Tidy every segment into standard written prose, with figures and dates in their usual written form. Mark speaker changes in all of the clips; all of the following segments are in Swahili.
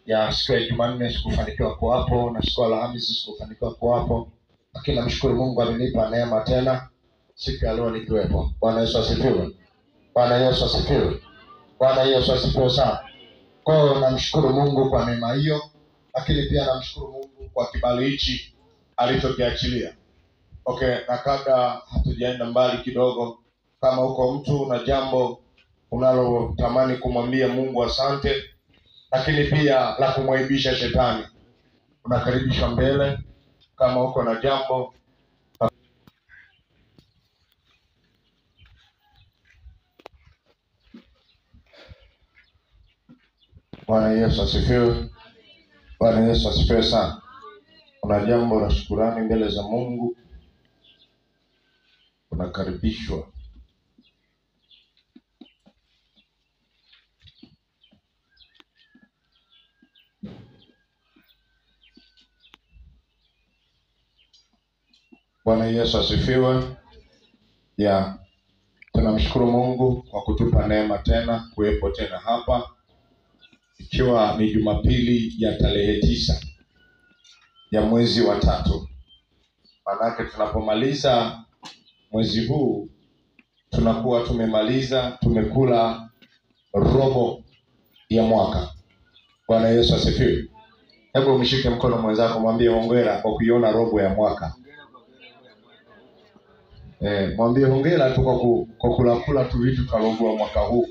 Speaker 1: Ya siku ya Jumanne sikufanikiwa kuwapo na siku ya Alhamisi sikufanikiwa kuwapo, lakini namshukuru Mungu amenipa neema tena siku ya leo nikiwepo. Bwana Yesu asifiwe. Bwana Yesu asifiwe. Bwana Yesu asifiwe sana. Kwa hiyo namshukuru Mungu kwa neema hiyo, lakini pia namshukuru Mungu kwa kibali hichi alichokiachilia. Okay, na kabla hatujaenda mbali kidogo, kama uko mtu na jambo unalotamani kumwambia Mungu asante, lakini pia la kumwaibisha shetani, unakaribishwa mbele. Kama uko na jambo. Bwana Yesu asifiwe. Bwana Yesu asifiwe sana. Una jambo la shukurani mbele za Mungu, unakaribishwa. Bwana Yesu asifiwe. Ya, tunamshukuru Mungu kwa kutupa neema tena kuwepo tena hapa, ikiwa ni Jumapili ya tarehe 9 ya mwezi wa 3. Manake tunapomaliza mwezi huu tunakuwa tumemaliza, tumekula robo ya mwaka. Bwana Yesu asifiwe. Hebu mshike mkono mwenzako, mwambie hongera kwa kuiona robo ya mwaka. Mwambie hongera tu kwa kula tu vitu kwa robo ya mwaka huu.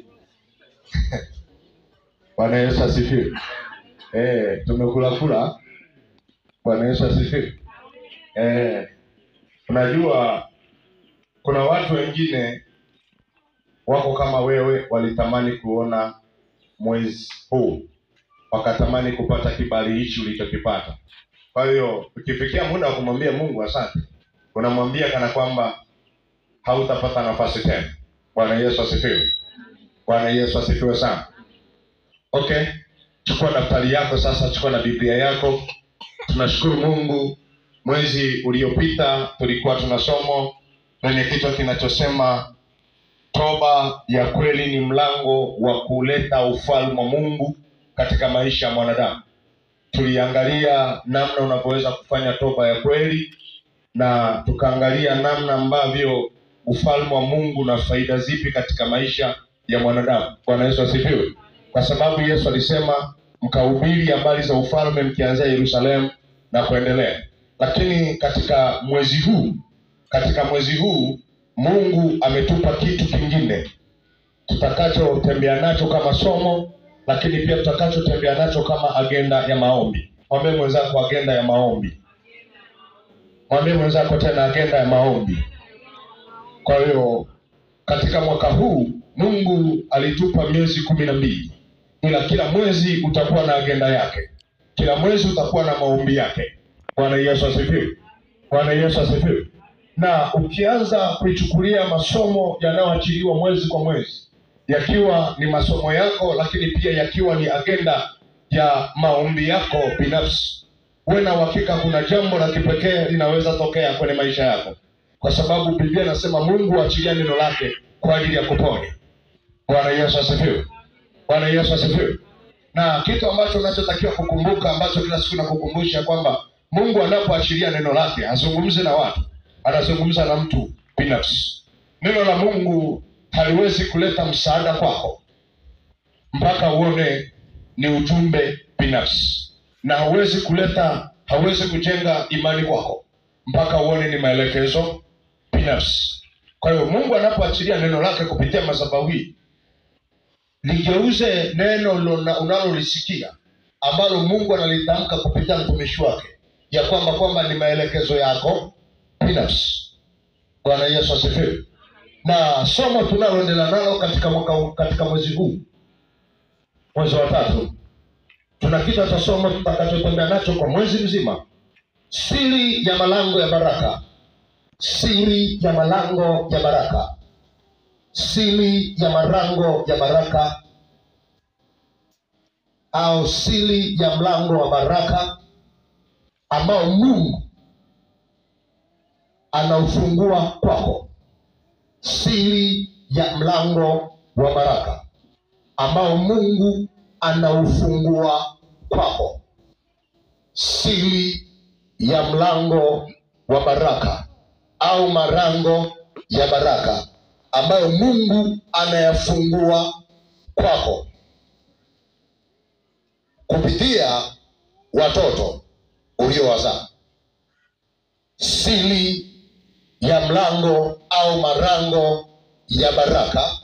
Speaker 1: Bwana Yesu asifiwe. Tumekula kula. Bwana Yesu asifiwe. Unajua kuna watu wengine wako kama wewe, walitamani kuona mwezi huu, wakatamani kupata kibali hichi ulichokipata. Kwa hiyo ukifikia muda wa kumwambia Mungu asante, unamwambia kana kwamba hautapata nafasi tena. Bwana Yesu asifiwe. Bwana Yesu asifiwe sana. Okay, chukua daftari yako sasa, chukua na Biblia yako. Tunashukuru Mungu, mwezi uliopita tulikuwa tuna somo lenye kichwa kinachosema toba ya kweli ni mlango wa kuleta ufalme wa Mungu katika maisha ya mwanadamu. Tuliangalia namna unavyoweza kufanya toba ya kweli, na tukaangalia namna ambavyo ufalme wa Mungu na faida zipi katika maisha ya mwanadamu. Bwana Yesu asifiwe. Kwa sababu Yesu alisema mkahubiri habari za ufalme mkianzia Yerusalemu na kuendelea. Lakini katika mwezi huu Mungu ametupa kitu kingine tutakachotembea nacho kama somo, lakini pia tutakachotembea nacho kama agenda ya maombi. Mwambie mwenzako agenda ya maombi. Mwambie mwenzako tena agenda ya maombi. Kwa hiyo katika mwaka huu Mungu alitupa miezi 12, ila kila mwezi utakuwa na agenda yake. Kila mwezi utakuwa na maombi yake. Bwana Yesu asifiwe. Bwana Yesu asifiwe. Na ukianza kuichukulia masomo yanayoachiliwa mwezi kwa mwezi, yakiwa ni masomo yako, lakini pia yakiwa ni agenda ya maombi yako binafsi, uwe na uhakika kuna jambo la kipekee linaweza tokea kwenye maisha yako. Kwa sababu Biblia inasema Mungu achilia neno lake kwa ajili ya kuponya. Bwana Yesu asifiwe. Bwana Yesu asifiwe. Na kitu ambacho unachotakiwa kukumbuka, ambacho kila siku nakukumbusha, kwamba Mungu anapoachilia neno lake azungumze na watu, anazungumza na mtu binafsi. Neno la Mungu haliwezi kuleta msaada kwako mpaka uone ni ujumbe binafsi, na hawezi kujenga imani kwako mpaka uone ni maelekezo binafsi. Kwa hiyo Mungu anapoachilia neno lake kupitia madhabahu hii, ligeuze neno unalolisikia ambalo Mungu analitamka kupitia mtumishi wake, ya kwamba ni maelekezo yako binafsi. Bwana Yesu asifiwe. Na somo tunaloendelea nalo katika mwezi huu, mwezi wa 3, tuna kichwa cha somo tutakachotembea nacho kwa mwezi mzima: siri ya malango ya baraka. Siri ya malango ya baraka. Siri ya malango ya baraka, au siri ya mlango wa baraka ambao Mungu anaufungua kwako. Siri ya mlango wa baraka ambao Mungu anaufungua kwako. Siri ya mlango wa baraka au marango ya baraka ambayo Mungu anayafungua kwako kupitia watoto uliowazaa. Siri ya mlango au marango ya baraka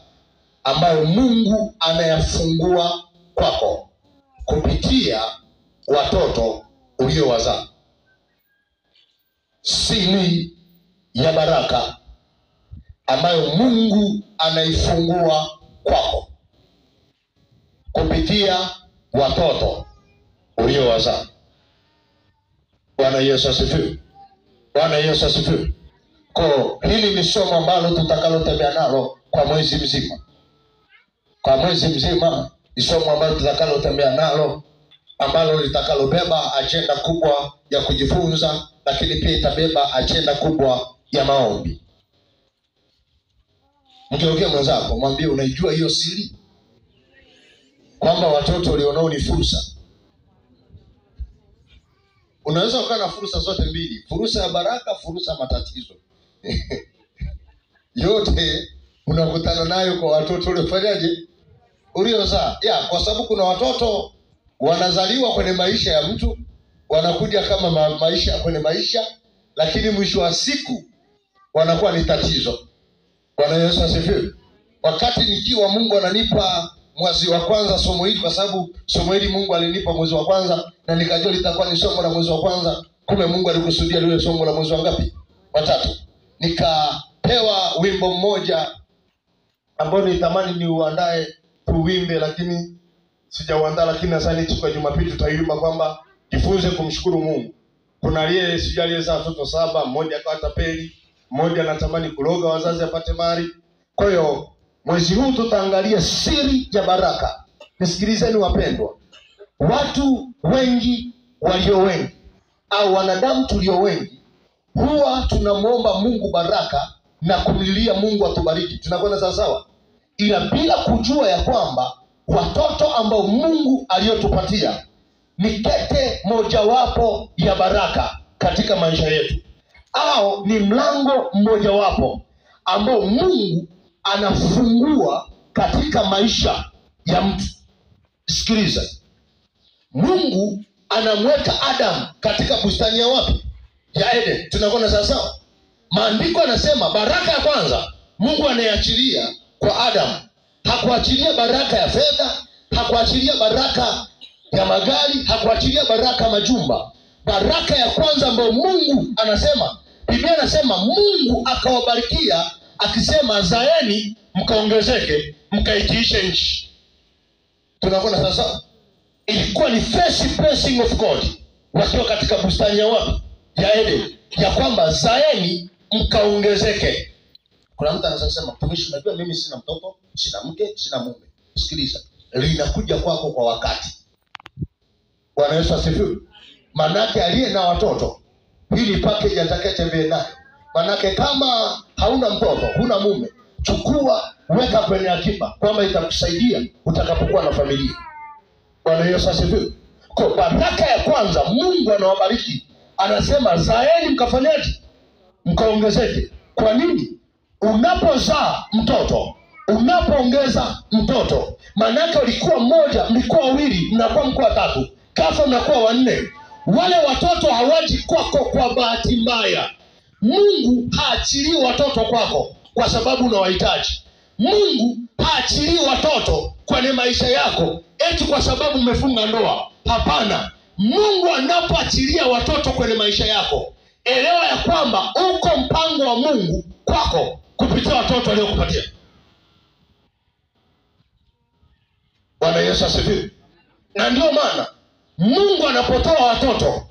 Speaker 1: ambayo Mungu anayafungua kwako kupitia watoto uliowazaa. Siri ya baraka ambayo Mungu anaifungua kwako kupitia watoto uliowazaa. Bwana Yesu asifiwe. Bwana Yesu asifiwe. Kwa hili ni somo ambalo tutakalotembea nalo kwa mwezi mzima. Kwa mwezi mzima ni somo ambalo tutakalotembea nalo, ambalo litakalobeba ajenda kubwa ya kujifunza, lakini pia itabeba ajenda kubwa ya maombi. Mgeukie mwenzako, mwambie unaijua hiyo siri kwamba watoto ulionao ni fursa. Unaweza ukawa na fursa zote mbili, fursa ya baraka, fursa ya matatizo. Yote unakutana nayo kwa watoto uliofanyaje? Uliozaa. Ya, kwa sababu kuna watoto wanazaliwa kwenye maisha ya mtu, wanakuja kama maisha kwenye maisha, lakini mwisho wa siku wanakuwa ni tatizo. Bwana Yesu asifiwe. Wakati nikiwa Mungu ananipa mwezi wa kwanza somo hili, kwa sababu somo hili Mungu alinipa mwezi wa kwanza na nikajua litakuwa ni somo la mwezi wa kwanza, kumbe Mungu alikusudia liwe somo la mwezi wa ngapi? Watatu. Nikapewa wimbo mmoja ambao nitamani niuandae tuuimbe, lakini sijauandaa, lakini nadhani siku ya Jumapili tutaiimba, kwamba jifunze kumshukuru Mungu. Kuna aliye sijui aliyezaa watoto 7, mmoja akawa tapeli, mmoja anatamani kuloga wazazi apate mali. Kwa hiyo mwezi huu tutaangalia siri ya baraka. Nisikilizeni wapendwa, watu wengi walio wengi au wanadamu tulio wengi huwa tunamuomba Mungu baraka na kumlilia Mungu atubariki. Tunakwenda sawa sawa, ila bila kujua ya kwamba watoto ambao Mungu aliyotupatia ni kete mojawapo ya baraka katika maisha yetu, au ni mlango mmojawapo ambao Mungu anafungua katika maisha ya mtu. Sikiliza, Mungu anamweka Adam katika bustani ya wapi? Ya Eden. Tunakwenda sawa sawa. Maandiko yanasema baraka ya kwanza Mungu anaiachilia kwa Adam. Hakuachilia baraka ya fedha, hakuachilia baraka ya magari, hakuachilia baraka ya majumba. Baraka ya kwanza ambayo Mungu anasema, Biblia inasema Mungu akawabarikia akisema zaeni mkaongezeke mkaitiishe nchi. Tunaona sasa ilikuwa ni first blessing of God wakiwa katika bustani ya wapi? Ya Eden, ya kwamba zaeni mkaongezeke. Kuna mtu anaweza kusema mtumishi, unajua mimi sina mtoto, sina mke, sina mume. Sikiliza, linakuja kwako kwa wakati. Bwana Yesu asifiwe. Manake aliye na watoto hili package atakayetembea nayo. Manake kama hauna mtoto, huna mume, chukua weka kwenye akiba kwamba itakusaidia utakapokuwa na familia. Bwana Yesu asifiwe. Kwa baraka ya kwanza Mungu anawabariki, anasema zaeni mkafanyaje? Mkaongezeke. Kwa nini? Unapozaa mtoto, unapoongeza mtoto, manake ulikuwa mmoja, mlikuwa wawili, mnakuwa mko watatu, kafa mnakuwa wanne. Wale watoto hawaji kwako kwa bahati mbaya. Mungu haachilii watoto kwako kwa sababu unawahitaji. Mungu haachilii watoto kwenye maisha yako eti kwa sababu umefunga ndoa. Hapana. Mungu anapoachilia watoto kwenye maisha yako, elewa ya kwamba uko mpango wa Mungu kwako kupitia watoto aliokupatia. Bwana Yesu asifiwe. Na ndio maana Mungu anapotoa watoto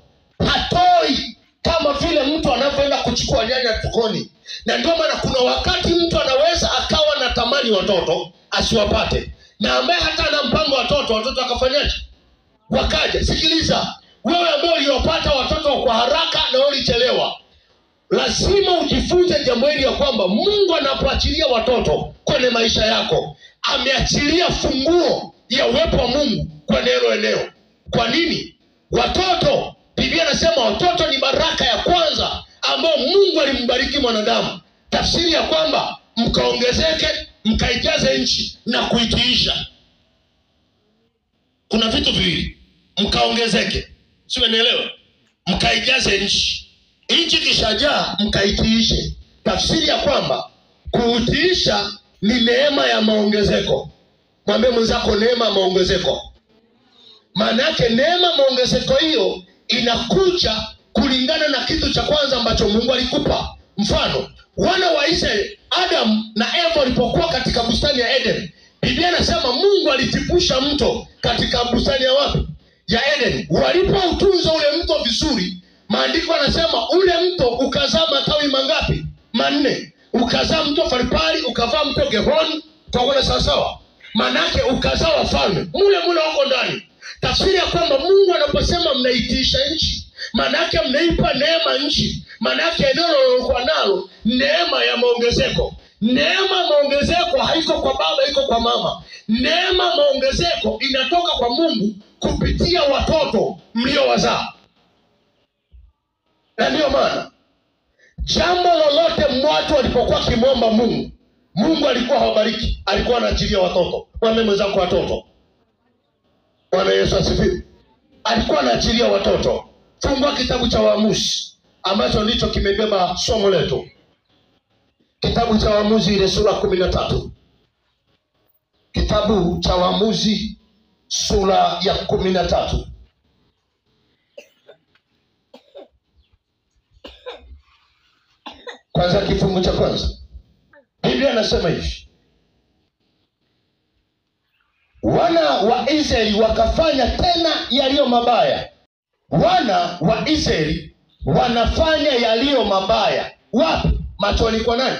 Speaker 1: hatoi kama vile mtu anavyoenda kuchukua nyanya sokoni. Na ndio maana kuna wakati mtu anaweza akawa na tamani watoto asiwapate, na ambaye hata ana mpango watoto, watoto akafanyaje? Wakaja. Sikiliza, wewe ambaye uliopata watoto kwa haraka na ulichelewa, lazima ujifunze jambo hili ya kwamba Mungu anapoachilia watoto kwenye maisha yako, ameachilia funguo ya uwepo wa Mungu kwenye hilo eneo. Kwa nini? Watoto, Biblia inasema watoto ni baraka ya kwanza ambao Mungu alimbariki mwanadamu. Tafsiri ya kwamba mkaongezeke, mkaijaze nchi na kuitiisha. Kuna vitu viwili, mkaongezeke, si unanielewa? Mkaijaze nchi, nchi kishajaa mkaitiishe. Tafsiri ya kwamba kuutiisha ni neema ya maongezeko. Mwambie mwenzako neema ya maongezeko. Maana yake neema maongezeko hiyo inakuja kulingana na kitu cha kwanza ambacho Mungu alikupa. Mfano, wana wa Israeli, Adam na Eva walipokuwa katika bustani ya Eden, Biblia inasema Mungu alitipusha mto katika bustani ya wapi? Ya Eden. Walipoutunza ule mto vizuri, maandiko yanasema ule mto ukazaa matawi mangapi? 4. Ukazaa mto Faripali, ukavaa mto Gihoni, tunaona sawa sawa. Maana yake ukazaa wafalme. Mule mule wako ndani. Tafsiri ya kwamba Mungu anaposema mnaitiisha nchi, maana yake mnaipa neema nchi. Maana yake eneo lililokuwa nalo neema ya maongezeko. Neema maongezeko haiko kwa baba, iko kwa mama. Neema maongezeko inatoka kwa Mungu kupitia watoto mliowazaa. Na ndio maana jambo lolote watu walipokuwa kimwomba Mungu, Mungu alikuwa hawabariki, alikuwa anaachilia watoto. Mwambie mwenzako watoto. Bwana Yesu asifiwe. Alikuwa anaachilia watoto. Fungua kitabu cha Waamuzi ambacho ndicho kimebeba somo letu. Kitabu cha Waamuzi ile sura 13. Kitabu cha Waamuzi sura ya 13. Kwanza kifungu cha kwanza. Biblia inasema hivi: wana wa Israeli wakafanya tena yaliyo mabaya. Wana wa Israeli wanafanya yaliyo mabaya. Wapi? Machoni kwa nani?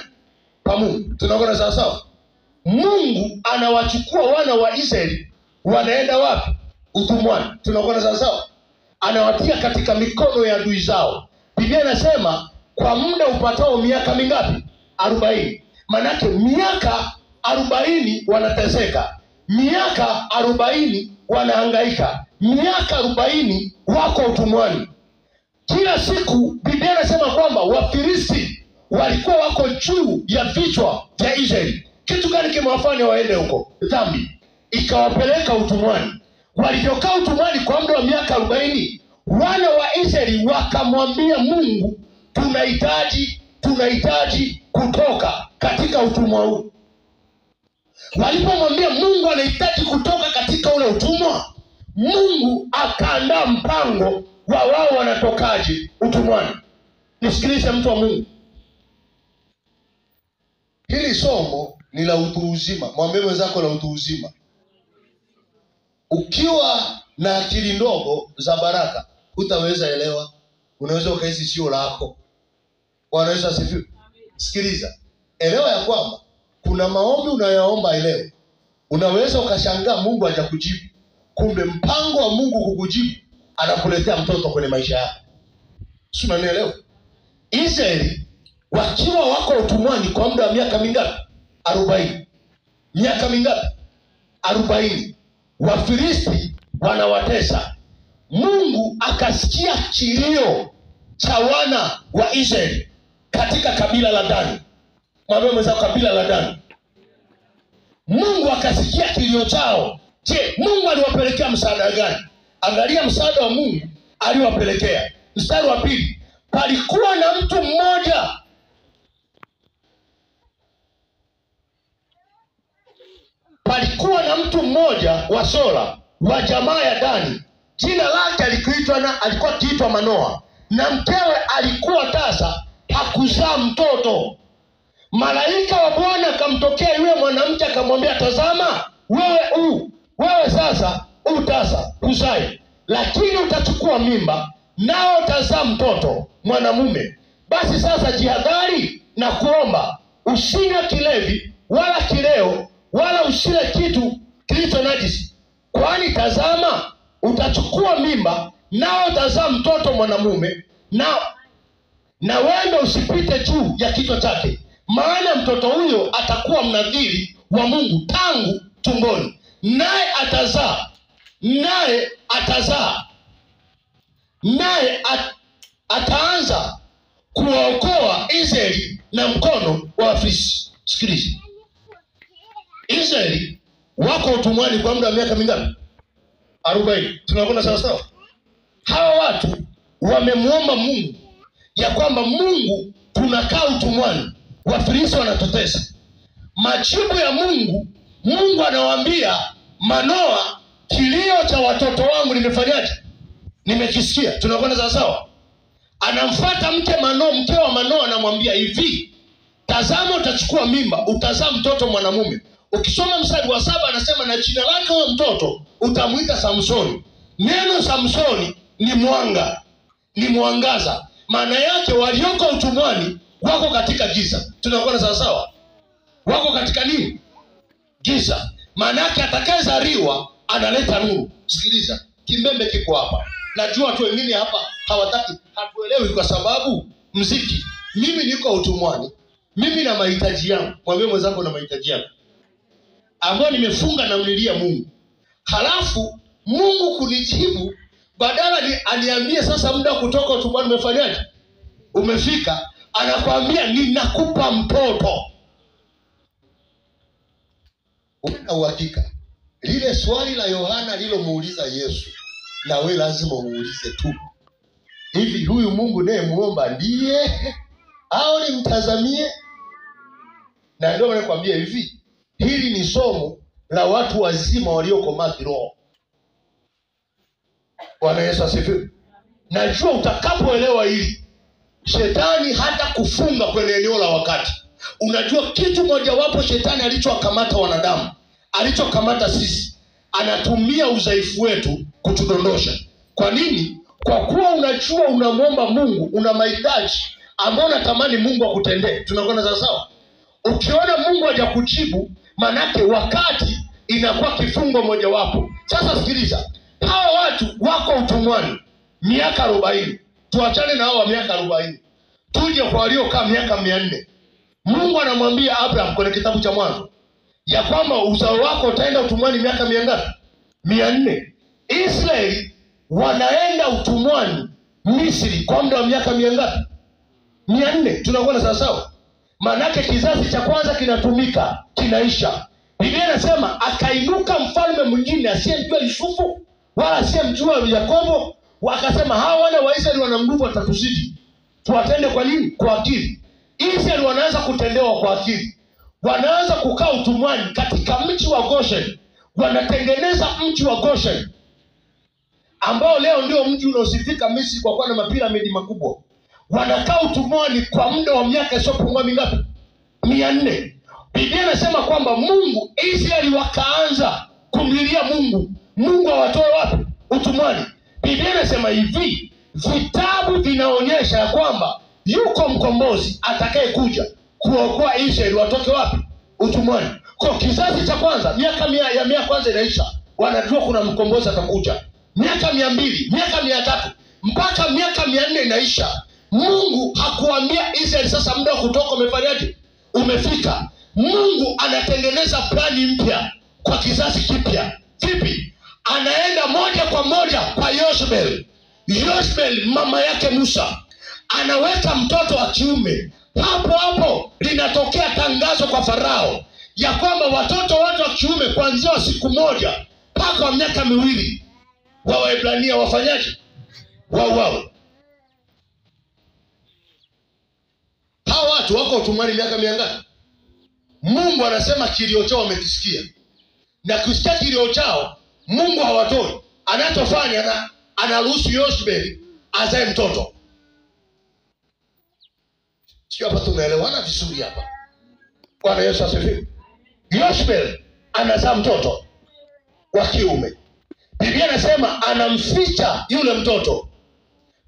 Speaker 1: Kwa Mungu. Tunaona sawa sawa. Mungu anawachukua wana wa Israeli, wanaenda wapi? Utumwani. Tunaona sawa sawa. Anawatia katika mikono ya adui zao. Biblia inasema kwa muda upatao miaka mingapi? 40. Manake miaka 40 wanateseka, miaka 40 wanahangaika, miaka 40 wako utumwani. Kila siku Biblia inasema kwamba Wafilisti walikuwa wako juu ya vichwa vya Israeli. Kitu gani kimewafanya waende huko? Dhambi ikawapeleka utumwani. Walivyokaa utumwani kwa muda wa miaka 40, wana wa Israeli wakamwambia Mungu, tunahitaji kutoka katika utumwa huu. Walipomwambia Mungu anahitaji kutoka katika ule utumwa, Mungu akaandaa mpango wa wao wanatokaje utumwani. Nisikilize mtu wa Mungu, hili somo ni la utu uzima. Mwambie mwenzako la utu uzima. Ukiwa na akili ndogo za baraka hutaweza elewa, unaweza ukahisi sio lako. Bwana Yesu asifiwe. Sikiliza, elewa ya kwamba kuna maombi unayoomba leo, unaweza ukashangaa Mungu hajakujibu. Kumbe mpango wa Mungu kukujibu, anakuletea mtoto kwenye maisha yako. Si unanielewa? Israeli wakiwa wako utumwani kwa muda wa miaka mingapi? 40. Miaka mingapi? 40. Wafilisti wanawatesa. Mungu akasikia kilio cha wana wa Israeli katika kabila la Dani. Mwambie mwenzako kabila la Dani. Mungu akasikia kilio chao. Je, Mungu aliwapelekea msaada gani? Angalia msaada wa Mungu aliwapelekea. Mstari wa 2, palikuwa na mtu mmoja wa Sora wa jamaa ya Dani. Jina lake alikuwa akiitwa Manoa, na mkewe alikuwa tasa, hakuzaa mtoto. Malaika wa Bwana akamtokea yule mwanamke akamwambia, tazama, wewe sasa utasa huzai, lakini utachukua mimba nao utazaa mtoto mwanamume. Basi sasa jihadhari na kuomba, usinywe kilevi wala kileo wala usile kitu kilicho najisi, kwani tazama, utachukua mimba nao utazaa mtoto mwanamume, na wembe usipite juu ya kichwa chake, maana mtoto huyo atakuwa mnadhiri wa Mungu tangu tumboni, naye atazaa naye atazaa, naye ataanza kuwaokoa Israeli na mkono wa Wafilisti. Sikiliza, Israeli wako utumwani kwa muda wa miaka mingapi? 40. Tunakwenda sawa sawa? Hawa watu wamemuomba Mungu ya kwamba Mungu, tunakaa utumwani, Wafilisti wanatutesa. Majibu ya Mungu, Mungu anawaambia Manoa, kilio cha watoto wangu nimefanyaje? Nimekisikia. Tunakwenda sawa sawa? Anamfuata mke Manoa, mke wa Manoa anamwambia hivi, tazama utachukua mimba, utazaa mtoto mwanamume. Ukisoma mstari wa 7 anasema na jina lake huyo mtoto utamuita Samsoni. Neno Samsoni ni mwanga, ni mwangaza. Maana yake walioko utumwani wako katika giza. Tunakuwa sawa sawa? Wako katika nini? Giza. Maana yake atakayezaliwa analeta nuru. Sikiliza, kimbembe kiko hapa. Najua watu wengine hapa hawataki, hatuelewi kwa sababu mziki. Mimi niko utumwani, mimi na mahitaji yangu. Mwambie mwenzako na mahitaji yangu ambao nimefunga na mlilia Mungu. Halafu Mungu kunijibu, badala ni aniambie sasa muda kutoka utumwani umefanyaje? Umefika. Anakuambia ninakupa mtoto. Una uhakika lile swali la Yohana lilomuuliza Yesu, na we lazima uulize tu, hivi huyu Mungu naye muomba ndiye au nimtazamie? Na ndio maana nakwambia hivi, hili ni somo la watu wazima waliokomaa kiroho. Bwana Yesu asifiwe. Najua utakapoelewa hili, shetani hata kufunga kwenye eneo la wakati. Unajua kitu mojawapo shetani alichokamata wanadamu, alichokamata sisi, anatumia udhaifu wetu kutudondosha. Kwa nini? Kwa kuwa unajua unamwomba Mungu, una mahitaji ambayo unatamani Mungu akutendee. Tunakwenda sawa sawa? Ukiona Mungu hajakujibu, manake wakati inakuwa kifungo mojawapo. Sasa sikiliza, hawa watu wako utumwani miaka 40. Tuachane na hao wa miaka 40, tuje kwa waliokaa miaka 400. Mungu anamwambia Abraham kwenye kitabu cha Mwanzo ya kwamba uzao wako utaenda utumwani miaka mingapi? 400. Israeli wanaenda utumwani Misri kwa muda wa miaka mingapi? 400. Tunakuwa sawa sawa? Manake kizazi cha kwanza kinatumika, kinaisha. Biblia inasema akainuka mfalme mwingine asiyemjua Yusufu wala asiyemjua Yakobo, wakasema hawa wana wa Israeli wana nguvu, watatuzidi. Tuwatende kwa nini? Kwa akili. Israeli wanaanza kutendewa kwa akili. Wanaanza kukaa utumwani katika mji wa Goshen. Wanatengeneza mji wa Goshen ambao leo ndio mji unaosifika Misri kwa kuwa na mapiramidi makubwa. Wanakaa utumwani kwa muda wa miaka isiyopungua mingapi? 400. Biblia inasema kwamba Mungu, Israeli wakaanza kumlilia Mungu. Mungu awatoe wapi? Utumwani. Biblia inasema hivi, vitabu vinaonyesha ya kwamba yuko mkombozi atakayekuja kuokoa Israeli watoke wapi? Utumwani. Kwa kizazi cha kwanza, miaka 100 kwanza inaisha, wanajua kuna mkombozi atakuja. Miaka 200, miaka 300, mpaka miaka 400 inaisha. Mungu hakuambia Israeli sasa muda wa kutoka umefanyaje? Umefika. Mungu anatengeneza plani mpya kwa kizazi kipya. Vipi? Anaenda moja kwa moja kwa Yoshebel. Yoshebel mama yake Musa anaweka mtoto wa kiume. Hapo hapo linatokea tangazo kwa Farao ya kwamba watoto wote wa kiume kuanzia siku moja mpaka wa miaka 2 wa Waebrania wafanyaje? Wauawe. Hawa watu wako utumwani miaka mingapi? Mungu anasema kilio chao wamekisikia. Na kusikia kilio chao, Mungu hawatoi. Anachofanya na anaruhusu Yoshebel azae mtoto. Sio hapa tunaelewana vizuri hapa. Bwana Yesu asifiwe. Yoshebel anazaa mtoto wa kiume. Biblia inasema anamficha yule mtoto.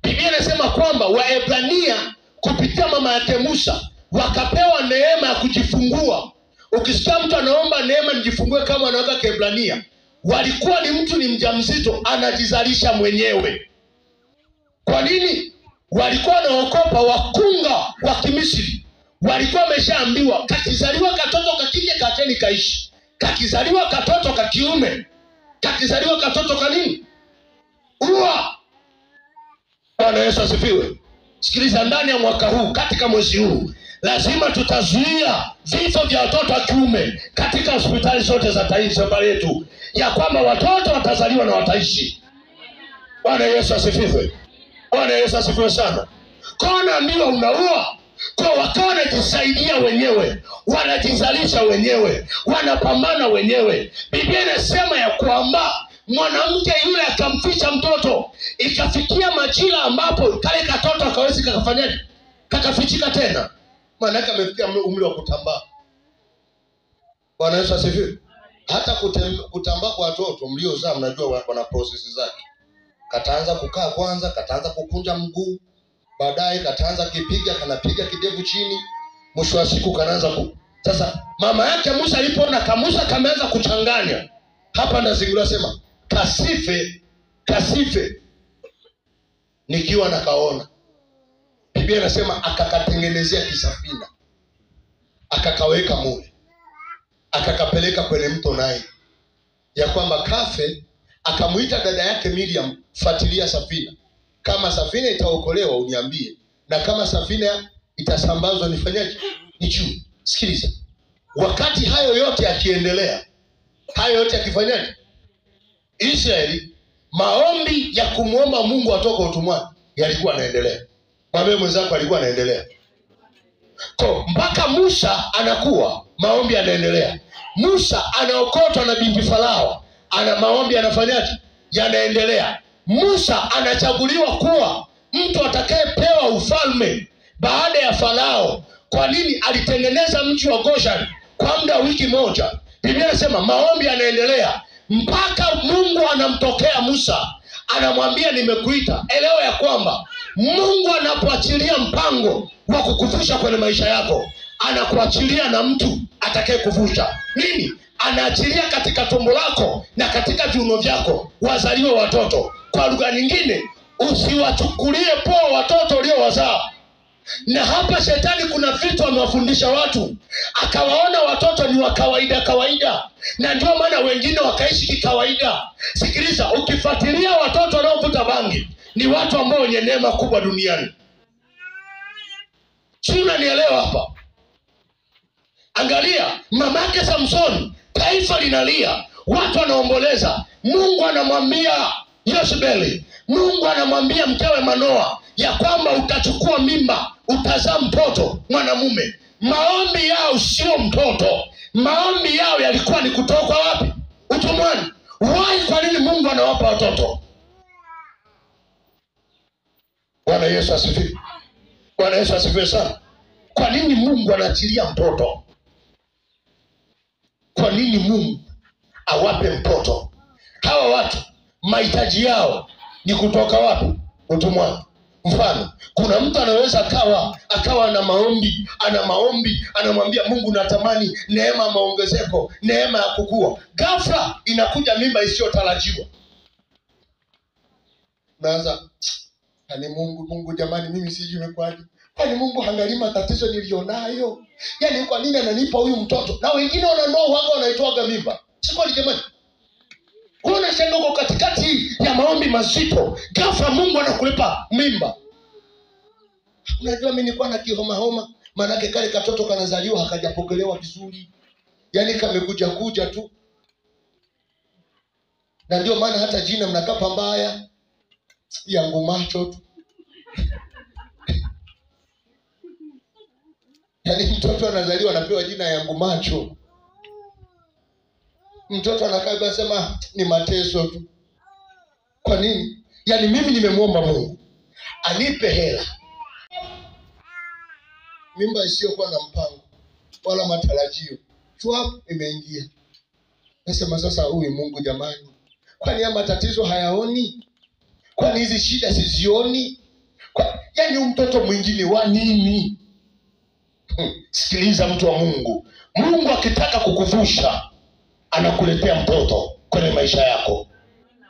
Speaker 1: Biblia inasema kwamba Waebrania kupitia mama yake Musa wakapewa neema ya kujifungua. Ukisikia mtu anaomba neema nijifungue kama anaweka Kiebrania, walikuwa ni mtu ni mjamzito anajizalisha mwenyewe. Kwa nini? Walikuwa wanaogopa wakunga wa Kimisri. Walikuwa wameshaambiwa kakizaliwa katoto kakike kateni kaishi, kakizaliwa katoto kakiume Kakizaliwa katoto kanini? Ua. Bwana Yesu asifiwe. Sikiliza, ndani ya mwaka huu, katika mwezi huu, lazima tutazuia vifo vya watoto wa kiume katika hospitali zote za taifa letu, ya kwamba watoto watazaliwa na wataishi. Bwana Yesu asifiwe. Bwana Yesu asifiwe sana. Kwa naambiwa unaua. Kwa wakawa wanajisaidia wenyewe, wanajizalisha wenyewe, wanapambana wenyewe. Biblia inasema ya kwamba mwanamke yule akamficha mtoto, ikafikia majira ambapo kale katoto akawezi kakafanyaje? Kakafichika tena. Maana yake amefikia umri wa kutambaa. Bwana Yesu asifiwe. Hata kutambaa kwa watoto mliozaa mnajua wana process zake. Kataanza kukaa kwanza, kataanza kukunja mguu, baadaye kataanza kipiga, kanapiga kidevu chini, mwisho wa siku kanaanza ku. Sasa mama yake Musa alipoona kamusa kameanza kuchanganya, hapa ndazingura sema kasife, kasife nikiwa nakaona. Biblia inasema akakatengenezea kisafina, akakaweka mule, akakapeleka kwenye mto Naili, ya kwamba kafe. Akamuita dada yake Miriam, fuatilia safina, kama safina itaokolewa uniambie, na kama safina itasambazwa nifanyaje? Nichue. Sikiliza, wakati hayo yote yakiendelea, hayo yote yakifanyaje, Israeli maombi ya kumuomba Mungu atoke utumwani yalikuwa yanaendelea. Mwambie mwenzako alikuwa anaendelea. Kwa mpaka Musa anakuwa, maombi yanaendelea. Musa anaokotwa na binti Farao, ana maombi yanafanyaje? Yanaendelea. Musa anachaguliwa kuwa mtu atakayepewa ufalme baada ya Farao. Kwa nini? Alitengeneza mji wa Goshen kwa muda wiki moja. Biblia inasema maombi yanaendelea mpaka Mungu anamtokea Musa, anamwambia nimekuita. Elewa ya kwamba Mungu anapoachilia mpango wa kukuvusha kwenye maisha yako, anakuachilia na mtu atakayekuvusha. Nini? Anaachilia katika tumbo lako na katika viuno vyako wazaliwe watoto. Kwa lugha nyingine, usiwachukulie poa watoto uliowazaa. Na hapa shetani kuna vitu amewafundisha watu, akawaona watoto ni wa kawaida kawaida, na ndio maana wengine wakaishi kikawaida. Sikiliza, ukifuatilia watoto wanaovuta bangi ni watu ambao wenye neema kubwa duniani. Si unanielewa hapa? Angalia mamake Samson, taifa linalia, watu wanaomboleza. Mungu anamwambia Yezebeli, Mungu anamwambia mkewe Manoa ya kwamba utachukua mimba, utazaa mtoto mwanamume. Maombi yao sio mtoto, maombi yao yalikuwa ni kutoka wapi? Utumwani. Why? Kwa nini Mungu anawapa watoto? Bwana Yesu asifiwe. Bwana Yesu asifiwe sana. Kwa nini Mungu anaachilia mtoto? Kwa nini Mungu awape mtoto? Hawa watu mahitaji yao ni kutoka wapi? Utumwani. Mfano, kuna mtu anaweza akawa na maombi, ana maombi, anamwambia Mungu natamani neema maongezeko, neema ya kukua. Ghafla inakuja mimba isiyotarajiwa. Naanza, yani Mungu, Mungu jamani, mimi sijui imekwaje. Kwani Mungu hangalii matatizo nilionayo? Yaani kwa nini ananipa huyu mtoto? Na wengine wanandoa wako wanaitoaga mimba. Si kweli jamani? Kuna shango katikati ya maombi mazito, ghafla Mungu anakulipa mimba. Unajua mimi nilikuwa na kihoma homa, maana yake kale katoto kanazaliwa hakajapokelewa vizuri. Yaani kamekuja kuja tu. Na ndio maana hata jina mnakapa mbaya, yangu macho tu. Yaani mtoto anazaliwa anapewa jina yangu macho. Mtoto anakaa anasema ni mateso tu. Kwa nini? Yaani mimi nimemuomba Mungu anipe hela. Mimba isiyokuwa na mpango wala matarajio, chwap imeingia. Nasema sasa huyu Mungu jamani, kwani haya matatizo hayaoni? Kwani hizi shida sizioni? Yaani huyu mtoto mwingine wa nini? Sikiliza mtu wa Mungu. Mungu akitaka kukuvusha anakuletea mtoto kwenye maisha yako.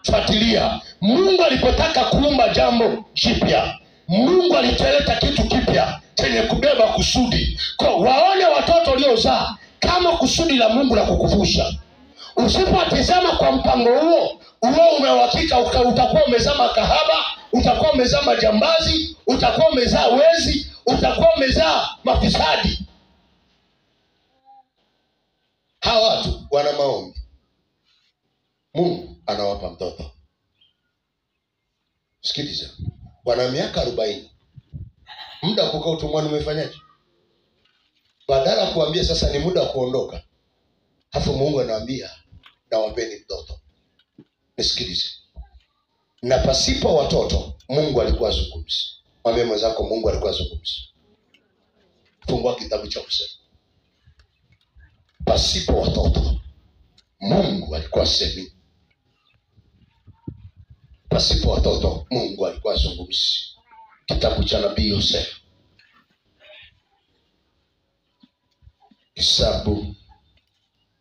Speaker 1: Fuatilia. Mungu alipotaka kuumba jambo jipya, Mungu alileta kitu kipya chenye kubeba kusudi. Kwa waone watoto waliozaa kama kusudi la Mungu la kukuvusha. Usipotizama kwa mpango huo, huo umewakika utakuwa umezaa makahaba, utakuwa umezaa majambazi, utakuwa umezaa wezi, utakuwa umezaa mafisadi. Hawa watu wana maombi, Mungu anawapa mtoto. Sikiliza, wana miaka 40. Muda kukaa utumwani umefanyaje? Badala kuambia sasa ni muda kuondoka, hafu Mungu anaambia nawapeni mtoto. Nisikilize, na pasipo watoto Mungu alikuwa azungumzi. Mwambie mwenzako Mungu alikuwa azungumzi. Fungua kitabu cha Hosea. Pasipo watoto Mungu alikuwa asemi. Pasipo watoto Mungu alikuwa azungumzi. Kitabu cha nabii Hosea,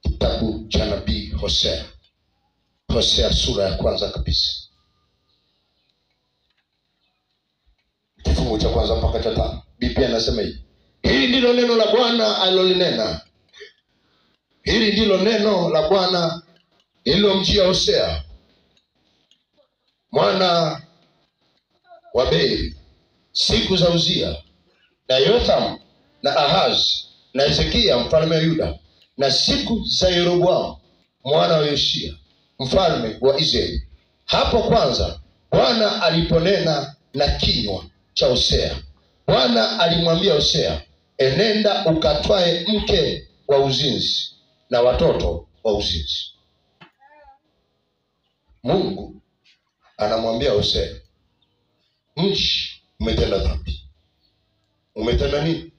Speaker 1: kitabu cha nabii Hosea, Hosea sura ya kwanza kabisa, kifungu cha kwanza mpaka cha 5. Biblia inasema hivi: hili ndilo neno la Bwana alilolinena. Hili ndilo neno la Bwana lililomjia Hosea mwana wa Beeri siku za Uzia na Yotham na Ahaz na Hezekia mfalme wa Yuda, na siku za Yeroboamu mwana wa Yoshia mfalme wa Israeli. Hapo kwanza Bwana aliponena na kinywa cha Hosea, Bwana alimwambia Hosea, enenda ukatwae mke wa uzinzi na watoto wa uzinzi. Mungu anamwambia Hosea, mchi umetenda dhambi. Umetenda nini?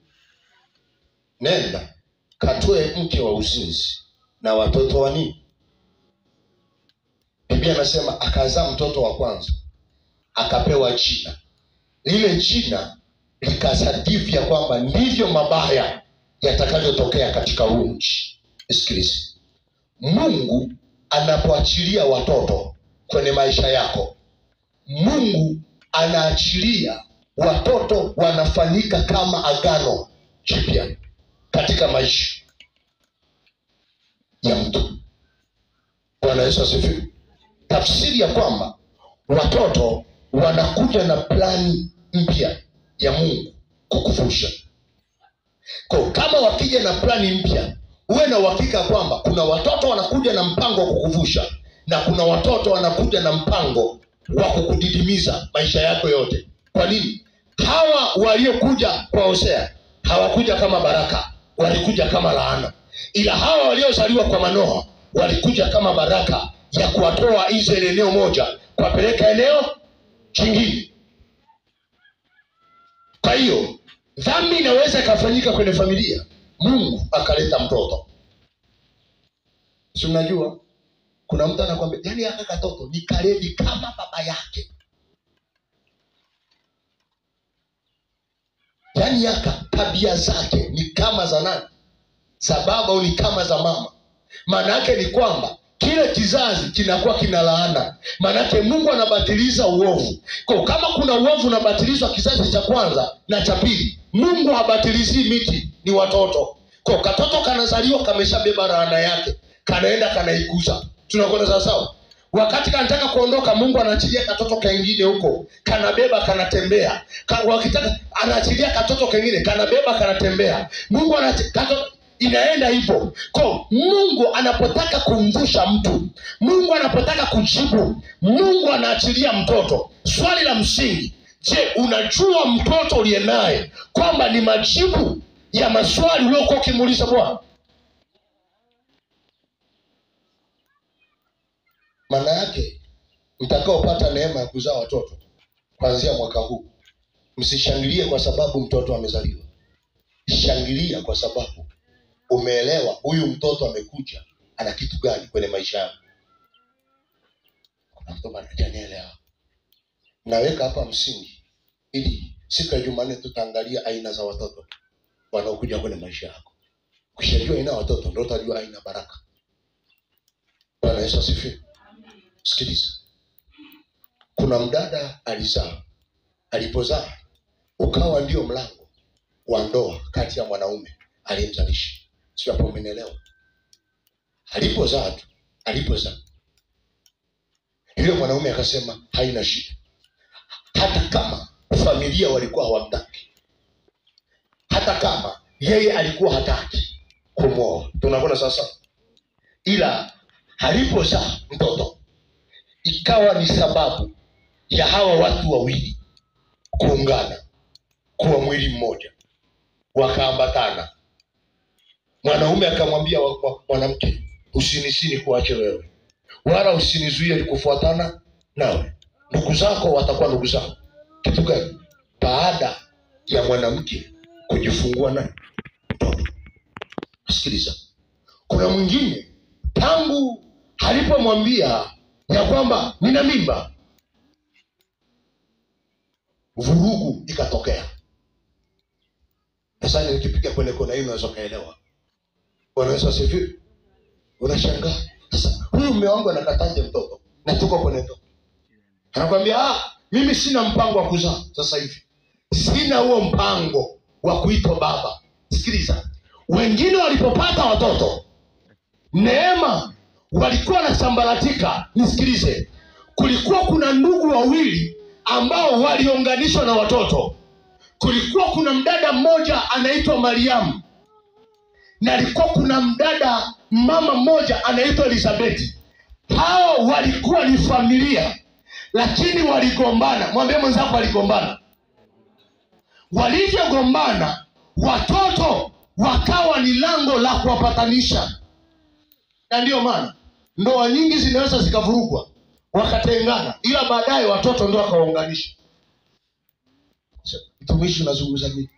Speaker 1: Nenda katwae mke wa uzinzi na watoto wa nini? Biblia inasema akazaa mtoto wa kwanza, akapewa jina. Lile jina likasadifia kwamba ndivyo mabaya yatakavyotokea katika huu mji. Sikiliza, Mungu anapoachilia watoto kwenye maisha yako, Mungu anaachilia watoto wanafanyika kama agano jipya katika maisha ya mtu. Bwana Yesu asifiwe. Tafsiri ya kwamba watoto wanakuja na plani mpya ya Mungu kukuvusha. Kwa kama wakija na plani mpya, uwe na uhakika kwamba kuna watoto wanakuja na mpango wa kukuvusha, na kuna watoto wanakuja na mpango wa kukudidimiza maisha yako yote. Kwa nini? Hawa waliokuja kwa Hosea hawakuja kama baraka, walikuja kama laana. Ila hawa waliozaliwa kwa Manoa walikuja kama baraka ya kuwatoa Israeli eneo moja kuwapeleka eneo jingine. Kwa hiyo dhambi inaweza ikafanyika kwenye familia, Mungu akaleta mtoto. Si mnajua kuna mtu anakuambia, yani haka katoto ni kalevi kama baba yake. Yani haka tabia zake ni kama za nani? Za baba au ni kama za mama. Maana yake ni kwamba kile kizazi kinakuwa kina laana. Maana yake Mungu anabatiliza uovu. Kwa kama kuna uovu unabatilizwa kizazi cha kwanza na cha pili, Mungu habatilizi miti, ni watoto. Kwa katoto kanazaliwa kameshabeba laana yake, kanaenda kanaikuza. Tunakwenda sawa sawa? Wakati kanataka kuondoka, Mungu anaachilia katoto kengine huko, kanabeba kanatembea. Wakitaka anaachilia katoto kengine, kanabeba kanatembea. Mungu anaachilia inaenda hivyo. Kwa Mungu anapotaka kumvusha mtu, Mungu anapotaka kujibu, Mungu anaachilia mtoto. Swali la msingi, je, unajua mtoto uliye naye kwamba ni majibu ya maswali uliyokuwa ukimuuliza Bwana? Maana yake mtakaopata neema ya kuzaa watoto kuanzia mwaka huu, msishangilie kwa sababu mtoto amezaliwa. Shangilia kwa sababu umeelewa huyu mtoto amekuja ana kitu gani kwenye maisha yangu. Kuna mtu ananielewa? Naweka hapa msingi ili siku ya Jumanne tutaangalia aina za watoto wanaokuja kwenye maisha yako. Ukishajua aina watoto ndio utajua aina baraka. Bwana Yesu asifiwe. Sikiliza. Kuna mdada alizaa. Alipozaa ukawa ndio mlango wa ndoa kati ya mwanaume aliyemzalisha. Sio hapo, umenielewa? Alipozaa tu Alipozaa yule mwanaume akasema haina shida, hata kama familia walikuwa hawamtaki, hata kama yeye alikuwa hataki kumwoa. Tunaona sasa, ila alipozaa mtoto ikawa ni sababu ya hawa watu wawili kuungana kuwa mwili mmoja, wakaambatana. Mwanaume akamwambia mwanamke, usinisini kuache wewe, wala usinizuie kufuatana nawe, ndugu zako watakuwa ndugu zako. Kitu gani? Baada ya mwanamke kujifungua na mtoto. Sikiliza, kuna mwingine tangu alipomwambia ya kwamba nina mimba, vurugu ikatokea. Sasa nikipiga kwenye kona hii unaweza kaelewa. Bwana Yesu asifiwe. Unashangaa sasa, huyu mume wangu anakataje mtoto na tuko kwenye ndoa? Anakuambia mimi sina mpango wa kuzaa sasa hivi, sina huo mpango wa kuitwa baba. Sikiliza, wengine walipopata watoto neema walikuwa nasambaratika. Nisikilize, kulikuwa kuna ndugu wawili ambao waliunganishwa na watoto. Kulikuwa kuna mdada mmoja anaitwa Mariamu, na alikuwa kuna mdada mama mmoja anaitwa Elizabeth. Hao walikuwa ni familia, lakini waligombana. Mwambie mwenzako waligombana. Walivyogombana, watoto wakawa ni lango la kuwapatanisha. Na ndio maana ndoa nyingi zinaweza zikavurugwa, wakatengana, ila baadaye watoto ndio wakaunganisha. Mtumishi, unazungumza nini?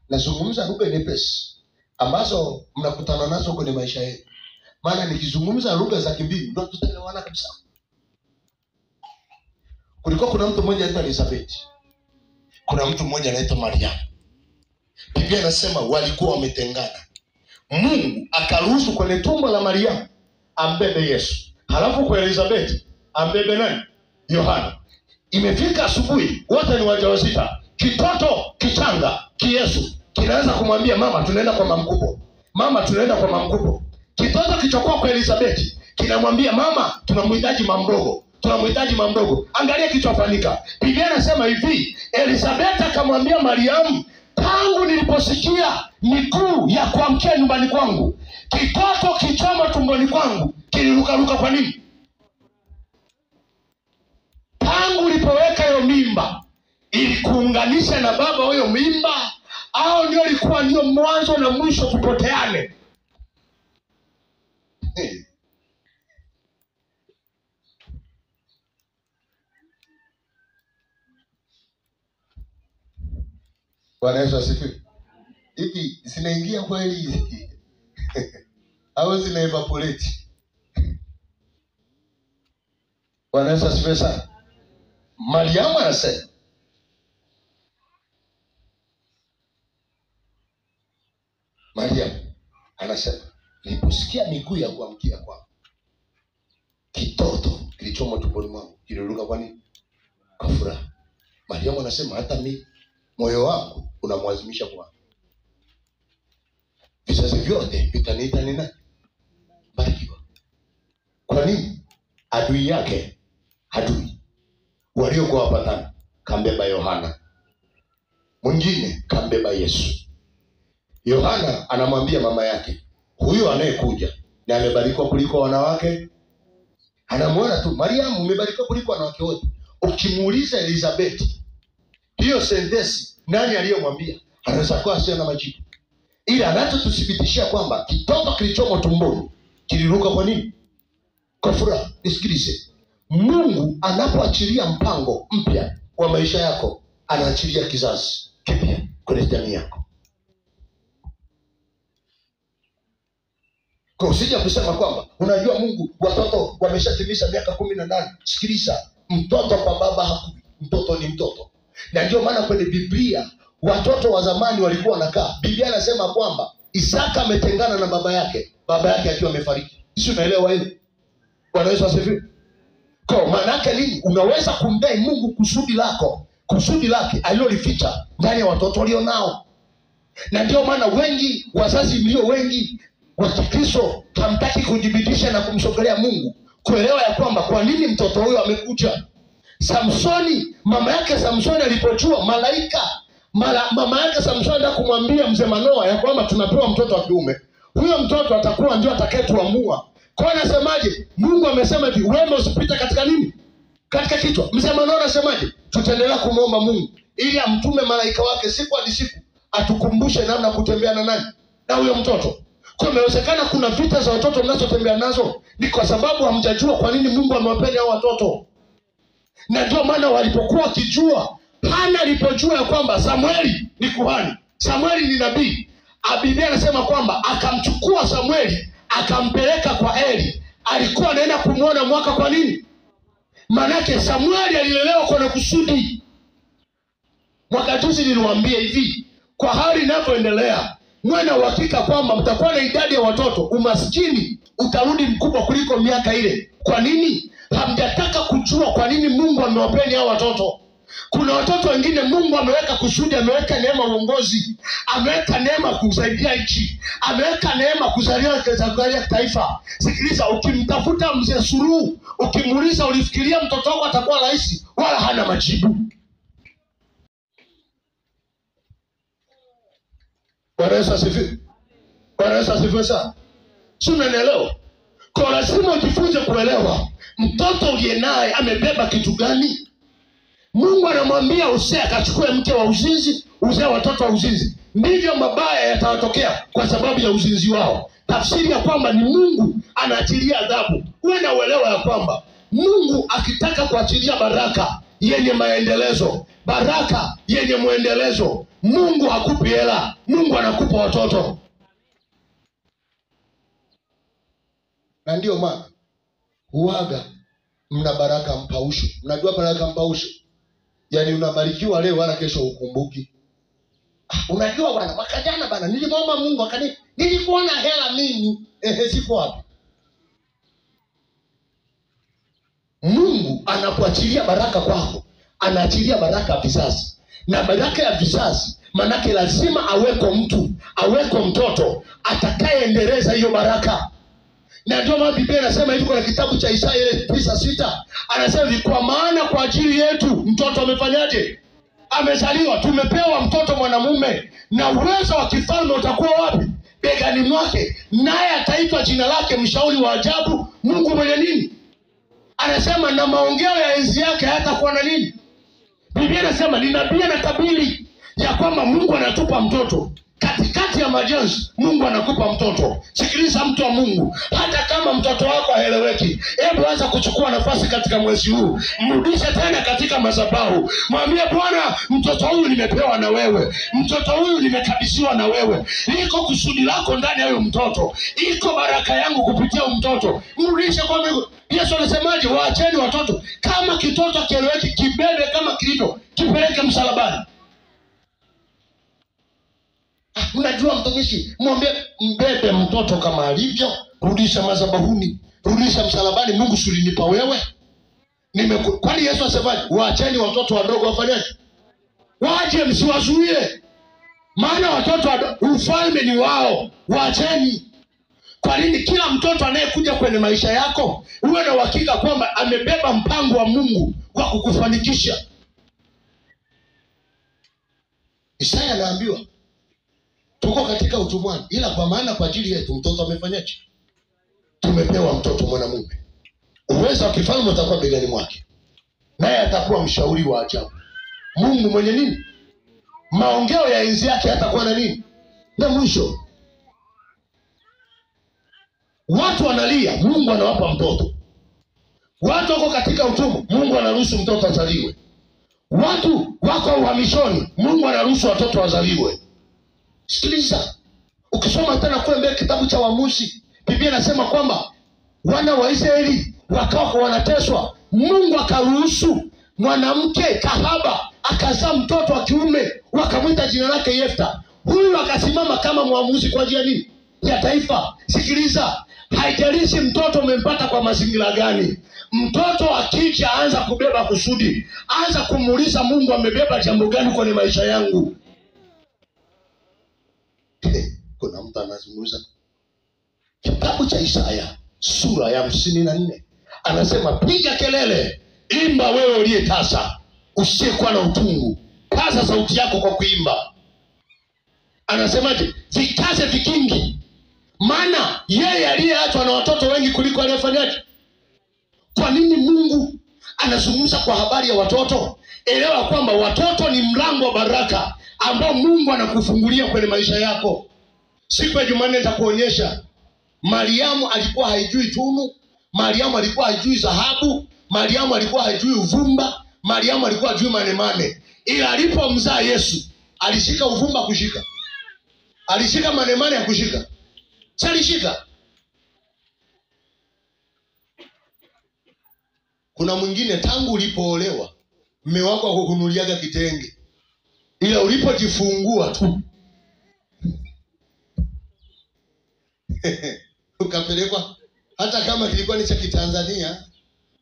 Speaker 1: Nazungumza lugha nyepesi ambazo mnakutana nazo kwenye maisha yenu. Maana nikizungumza lugha za kimbingu ndio tutaelewana kabisa. Kulikuwa kuna mtu mmoja anaitwa Elizabeth, kuna mtu mmoja anaitwa Mariamu. Biblia inasema walikuwa wametengana. Mungu akaruhusu kwenye tumbo la Mariamu ambebe Yesu, halafu kwa Elizabeth ambebe nani? Yohana. Imefika asubuhi, wote ni wajawazito. Kitoto kichanga kiyesu kinaanza kumwambia mama, tunaenda kwa mama mkubwa. Mama, tunaenda kwa mama mkubwa. Kitoto kichokuwa kwa Elizabeth kinamwambia mama, tunamhitaji mama mdogo, tunamhitaji mama mdogo. Angalia kichofanyika. Biblia inasema hivi, Elizabeth akamwambia Mariamu, tangu niliposikia miguu ya kuamkia nyumbani kwangu, kitoto kichoma tumboni kwangu kilirukaruka. Kwa nini? Tangu ulipoweka hiyo mimba, ilikuunganisha na baba huyo mimba, au ndio ilikuwa ndio mwanzo na mwisho kupoteane? Hey. Bwana Yesu asifiwe. Hivi zinaingia kweli hizi au zina evaporate? Bwana Yesu asifiwe sana. Mariamu anasema, Mariamu anasema, niliposikia miguu ya kuamkia kwangu, kitoto kilichomo tumboni mwangu kiliruka. Kwa nini? Kwa furaha. Mariamu anasema hata mimi moyo wangu unamwazimisha Bwana, vizazi vyote vitaniita ni nani? Mbarikiwa. Kwa nini? Adui yake, adui waliokuwa wapatana, kambeba Yohana, mwingine kambeba Yesu. Yohana anamwambia mama yake, huyu anayekuja na amebarikiwa kuliko wanawake. Anamuona tu Mariamu, umebarikiwa kuliko wanawake wote. Ukimuuliza Elizabeth hiyo sentensi, nani aliyomwambia? Anaweza kuwa sio na majibu, ila anachotuthibitishia kwamba kitoto kilichomo tumboni kiliruka. Kwa nini? Kwa furaha. Nisikilize, Mungu anapoachilia mpango mpya wa maisha yako, anaachilia kizazi kipya kwenye jamii yako. Kwa usije kusema kwamba unajua Mungu watoto wameshatimiza miaka 18. Sikiliza, mtoto kwa baba hakui, mtoto ni mtoto. Na ndio maana kwenye Biblia watoto wa zamani walikuwa wanakaa. Biblia inasema kwamba Isaka ametengana na baba yake, baba yake akiwa amefariki. Sisi unaelewa hilo? Bwana Yesu asifiwe. Kwa maana yake nini? Unaweza kumdai Mungu kusudi lako, kusudi lake alilolificha ndani ya watoto walionao. Na ndio maana wengi wazazi mlio wengi wa Kikristo hamtaki kujibidisha na kumsogelea Mungu, kuelewa ya kwamba kwa nini mtoto huyo amekuja. Samsoni, mama yake Samsoni alipojua malaika, mama yake Samsoni anataka kumwambia mzee Manoa ya kwamba tunapewa mtoto wa kiume, huyo mtoto atakuwa ndio atakayetuamua. Kwa hiyo anasemaje? Mungu amesema hivi, wema usipita katika nini? Katika kichwa. Mzee Manoa anasemaje? Tutaendelea kumuomba Mungu ili amtume malaika wake siku hadi siku atukumbushe namna kutembea na nani? Na huyo mtoto. Kwa inawezekana kuna vita za watoto mnazotembea nazo ni kwa sababu hamjajua kwa nini Mungu amewapenda hao watoto. Na ndio maana walipokuwa wakijua, Hana alipojua ya kwamba Samueli ni kuhani, Samueli ni nabii, Biblia anasema kwamba akamchukua Samueli akampeleka kwa Eli. Alikuwa anaenda kumuona mwaka kwa nini? Manake Samueli alilelewa kwa kusudi. Mwaka juzi niliwaambia hivi, kwa hali inavyoendelea, mwe na uhakika kwamba mtakuwa na idadi ya watoto, umaskini utarudi mkubwa kuliko miaka ile. Kwa nini? Hamjataka kujua kwa nini Mungu amewapeni hao watoto. Kuna watoto wengine Mungu ameweka kusudi, ameweka neema uongozi, ameweka neema kusaidia nchi, ameweka neema kuzalia taifa. Sikiliza, ukimtafuta mzee Suluhu, ukimuuliza ulifikiria mtoto wako atakuwa rais, wala hana majibu. Bwana Yesu asifiwe. Bwana Yesu asifiwe sana. Si unanielewa? Kwa lazima ujifunze kuelewa mtoto uliye naye amebeba kitu gani. Mungu anamwambia Hosea akachukue mke wa uzinzi, uzae watoto wa uzinzi. Ndivyo mabaya yatawatokea kwa sababu ya uzinzi wao. Tafsiri ya kwamba ni Mungu anaachilia adhabu. Uwe na uelewa ya kwamba Mungu akitaka kuachilia baraka yenye maendelezo, baraka yenye muendelezo, Mungu hakupi hela, Mungu anakupa watoto. Na ndio maana huaga mna baraka mpausho. Mnajua baraka mpausho? Yaani unabarikiwa leo wala kesho hukumbuki. Unajua bwana, mwaka jana bwana nilimwomba Mungu akani, nilikuwa na hela mimi, siko wapi? Mungu anapoachilia baraka kwako, anaachilia baraka ya vizazi. Na baraka ya vizazi manake lazima aweko mtu, aweko mtoto atakayeendeleza hiyo baraka. Na ndio maana Biblia inasema hivi kwa kitabu cha Isaya 9:6, anasema hivi, kwa maana kwa ajili yetu mtoto amefanyaje? Amezaliwa, tumepewa mtoto mwanamume, na uwezo wa kifalme utakuwa wapi? Begani mwake, naye ataitwa jina lake mshauri wa ajabu, Mungu mwenye nini? Anasema na maongeo ya enzi yake hayatakuwa na nini? Biblia inasema ni nabii anatabiri ya kwamba Mungu anatupa mtoto. Katikati ya majonzi Mungu anakupa mtoto. Sikiliza mtu wa Mungu, hata kama mtoto wako haeleweki, hebu anza kuchukua nafasi katika mwezi huu, mrudishe tena katika madhabahu, mwambie Bwana, mtoto huyu nimepewa na wewe, mtoto huyu nimekabidhiwa na wewe, liko kusudi lako ndani ya huyu mtoto, iko baraka yangu kupitia huyu mtoto, mrudishe kwa Mungu. Yesu anasemaje? Waacheni watoto, kama kitoto kieleweki, kibebe kama kilivyo, kipeleke msalabani. Mnajua mtumishi, mwambie mbebe mtoto kama alivyo, rudisha madhabahuni, rudisha msalabani. Mungu si ulinipa wewe? Kwani Yesu asemaje? Waacheni watoto wadogo wafanyaje? Waje, msiwazuie. Maana watoto wadogo ufalme ni wao, waacheni. Kwa nini kila mtoto anayekuja kwenye maisha yako uwe na uhakika kwamba amebeba mpango wa Mungu wa kukufanikisha? Isaya anaambiwa tuko katika utumwani, ila kwa maana kwa ajili yetu mtoto amefanyaje? Tumepewa mtoto mwanamume. Uwezo wa kifalme utakuwa begani mwake, naye atakuwa mshauri wa ajabu, Mungu mwenye nini? Maongeo ya enzi yake hatakuwa na nini? Na mwisho. Watu wanalia, Mungu anawapa mtoto. Watu wako katika utumwa, Mungu anaruhusu mtoto azaliwe. Watu wako uhamishoni, Mungu anaruhusu watoto wazaliwe. Sikiliza, ukisoma tena kule mbele kitabu cha Waamuzi, Biblia inasema kwamba wana wa Israeli wakawa wanateswa, Mungu akaruhusu mwanamke kahaba akazaa mtoto wa kiume, wakamwita jina lake Yefta. Huyu akasimama kama mwamuzi kwa ajili ya nini? Ya taifa. Sikiliza, haijalishi mtoto umempata kwa mazingira gani, mtoto akija anza kubeba kusudi, anza kumuuliza Mungu amebeba jambo gani kwenye maisha yangu. Kuna mtu anazungumza, Kitabu cha Isaya sura ya 54 anasema, piga kelele, imba wewe uliye tasa, usiyekuwa na utungu, paza sauti yako kwa kuimba. Anasemaje? Vikaze vikingi, maana yeye aliyeachwa na watoto wengi kuliko aliyefanyaje. Kwa nini Mungu anazungumza kwa habari ya watoto? Elewa kwamba watoto ni mlango wa baraka ambao Mungu anakufungulia kwenye maisha yako. Siku ya Jumanne nitakuonyesha Mariamu alikuwa haijui tunu, Mariamu alikuwa haijui dhahabu, Mariamu alikuwa hajui uvumba, Mariamu alikuwa hajui manemane. Ila alipomzaa Yesu, alishika uvumba kushika. Alishika manemane ya kushika. Si alishika? Kuna mwingine tangu ulipoolewa, mume wako hakukununuliaga kitenge. Ila ulipojifungua tu ukapelekwa, hata kama kilikuwa ni cha Kitanzania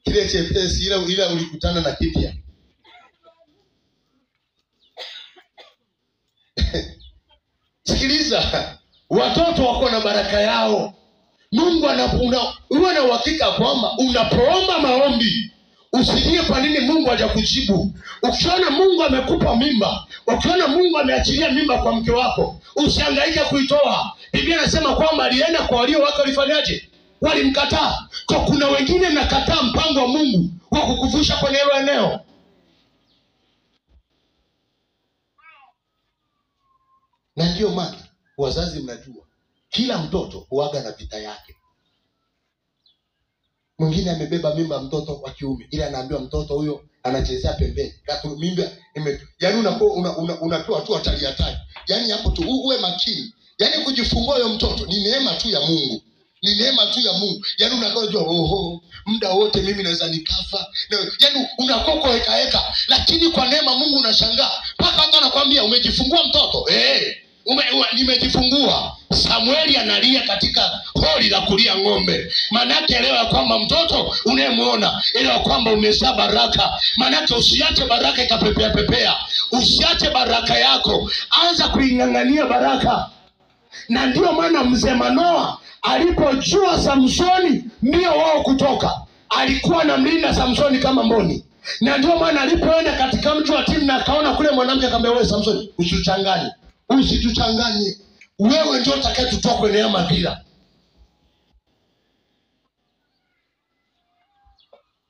Speaker 1: kile chepesi, ila ulikutana na kipya. Sikiliza, watoto wako na baraka yao. Mungu uwe na uhakika kwamba unapoomba maombi usilie kwa nini Mungu hajakujibu. Ukiona Mungu amekupa mimba, ukiona Mungu ameachilia mimba kwa mke wako, usihangaike kuitoa. Biblia inasema kwamba alienda kwa walio wake, walifanyaje? Walimkataa. Kwa kuna wengine nakataa mpango wa Mungu wa kukuvusha kwenye hilo eneo. Na ndio maana wazazi mnajua kila mtoto huaga na vita yake. Mwingine amebeba mimba mtoto wa kiume, ila anaambiwa mtoto huyo anachezea pembeni. Katu mimba ime, yaani unakuwa unapewa tu hatari hatari. Yaani hapo tu uwe makini. Yaani kujifungua huyo mtoto ni neema tu ya Mungu. Ni neema tu ya Mungu. Yaani unakuwa unajua oho, muda wote mimi naweza nikafa. Yaani unakuwa heka heka, lakini kwa neema Mungu unashangaa. Mpaka mtu anakuambia umejifungua mtoto. Nimejifungua. Samueli analia katika holi la kulia ng'ombe. Manake elewa kwamba mtoto unayemuona, elewa kwamba umezaa baraka. Manake usiache baraka ikapepea pepea. Usiache baraka yako. Anza kuing'ang'ania baraka. Na ndio maana mzee Manoa alipojua Samsoni ndio wao kutoka, alikuwa anamlinda Samsoni kama mboni. Na ndio maana alipoenda katika mji wa Timna akaona kule mwanamke, akamwambia wewe Samsoni, usituchanganye. Usituchanganye. Wewe ndio utakayetutoa kwenye haya madhila.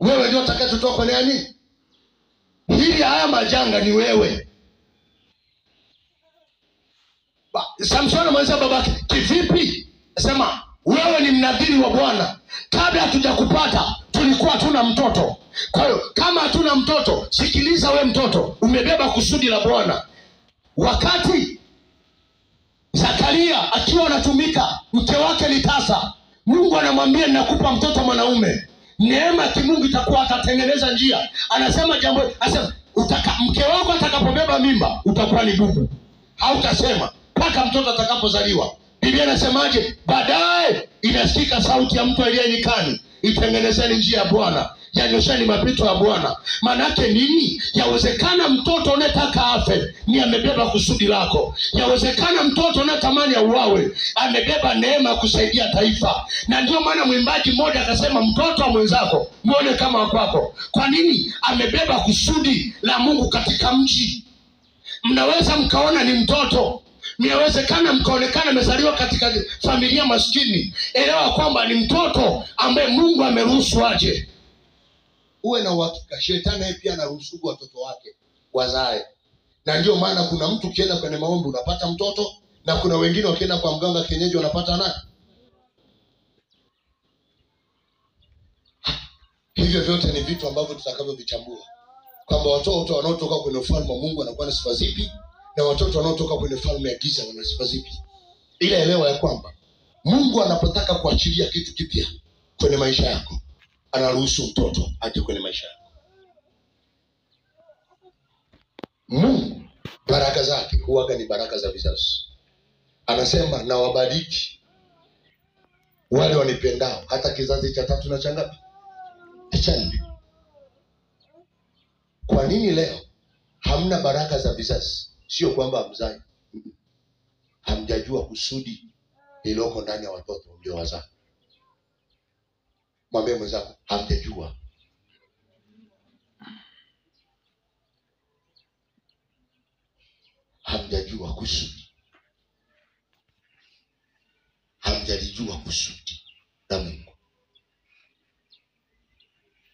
Speaker 1: Wewe ndio utakayetutoa kwenye nini? Hili haya majanga ni wewe. Samsoni anamwambia babake, kivipi? Sema, wewe ni mnadhiri wa Bwana. Kabla hatujakupata tulikuwa hatuna mtoto. Kwa hiyo kama hatuna mtoto, sikiliza we mtoto, umebeba kusudi la Bwana. Wakati Zakaria akiwa anatumika, mke wake ni tasa, Mungu anamwambia ninakupa mtoto mwanaume. Neema ya kimungu itakuwa atatengeneza njia. Anasema jambo, anasema mke wako atakapobeba mimba utakuwa ni bubu. Hautasema mpaka mtoto atakapozaliwa. Biblia inasemaje? Baadaye inasikika sauti ya mtu aliye nyikani, itengenezeni njia ya Bwana, yanyosheni mapito ya Bwana. Manake nini? Yawezekana mtoto unayetaka afe ni amebeba kusudi lako. Yawezekana mtoto unayetamani auawe amebeba neema kusaidia taifa. Na ndio maana mwimbaji mmoja akasema, mtoto wa mwenzako muone kama wa kwako. Kwa nini? Amebeba kusudi la Mungu katika mji. Mnaweza mkaona ni mtoto, Inawezekana mkaonekana amezaliwa katika familia maskini. Elewa kwamba ni mtoto ambaye Mungu ameruhusu aje. Uwe na uhakika shetani yeye pia anaruhusu watoto wake wazae. Na ndio maana kuna mtu ukienda kwenye maombi unapata mtoto, na kuna wengine wakienda kwa mganga kienyeji wanapata nani? Hivyo vyote ni vitu ambavyo tutakavyovichambua. Kwamba watoto wanaotoka kwenye ufalme wa Mungu wanakuwa na sifa zipi, na watoto wanaotoka kwenye falme ya giza wana sifa zipi. Ila elewa ya kwamba Mungu anapotaka kuachilia kitu kipya kwenye maisha yako, anaruhusu mtoto aje kwenye maisha yako. Mungu baraka zake huwaga ni baraka za vizazi. Anasema na wabariki wale wanipendao hata kizazi cha tatu na cha ngapi? Cha nne. Kwa nini leo hamna baraka za vizazi? Sio kwamba hamzai, hamjajua kusudi
Speaker 2: lililoko ndani ya watoto mliowazaa. Mwambie mwenzako hamjajua. Hamjajua kusudi. Hamjalijua kusudi la Mungu.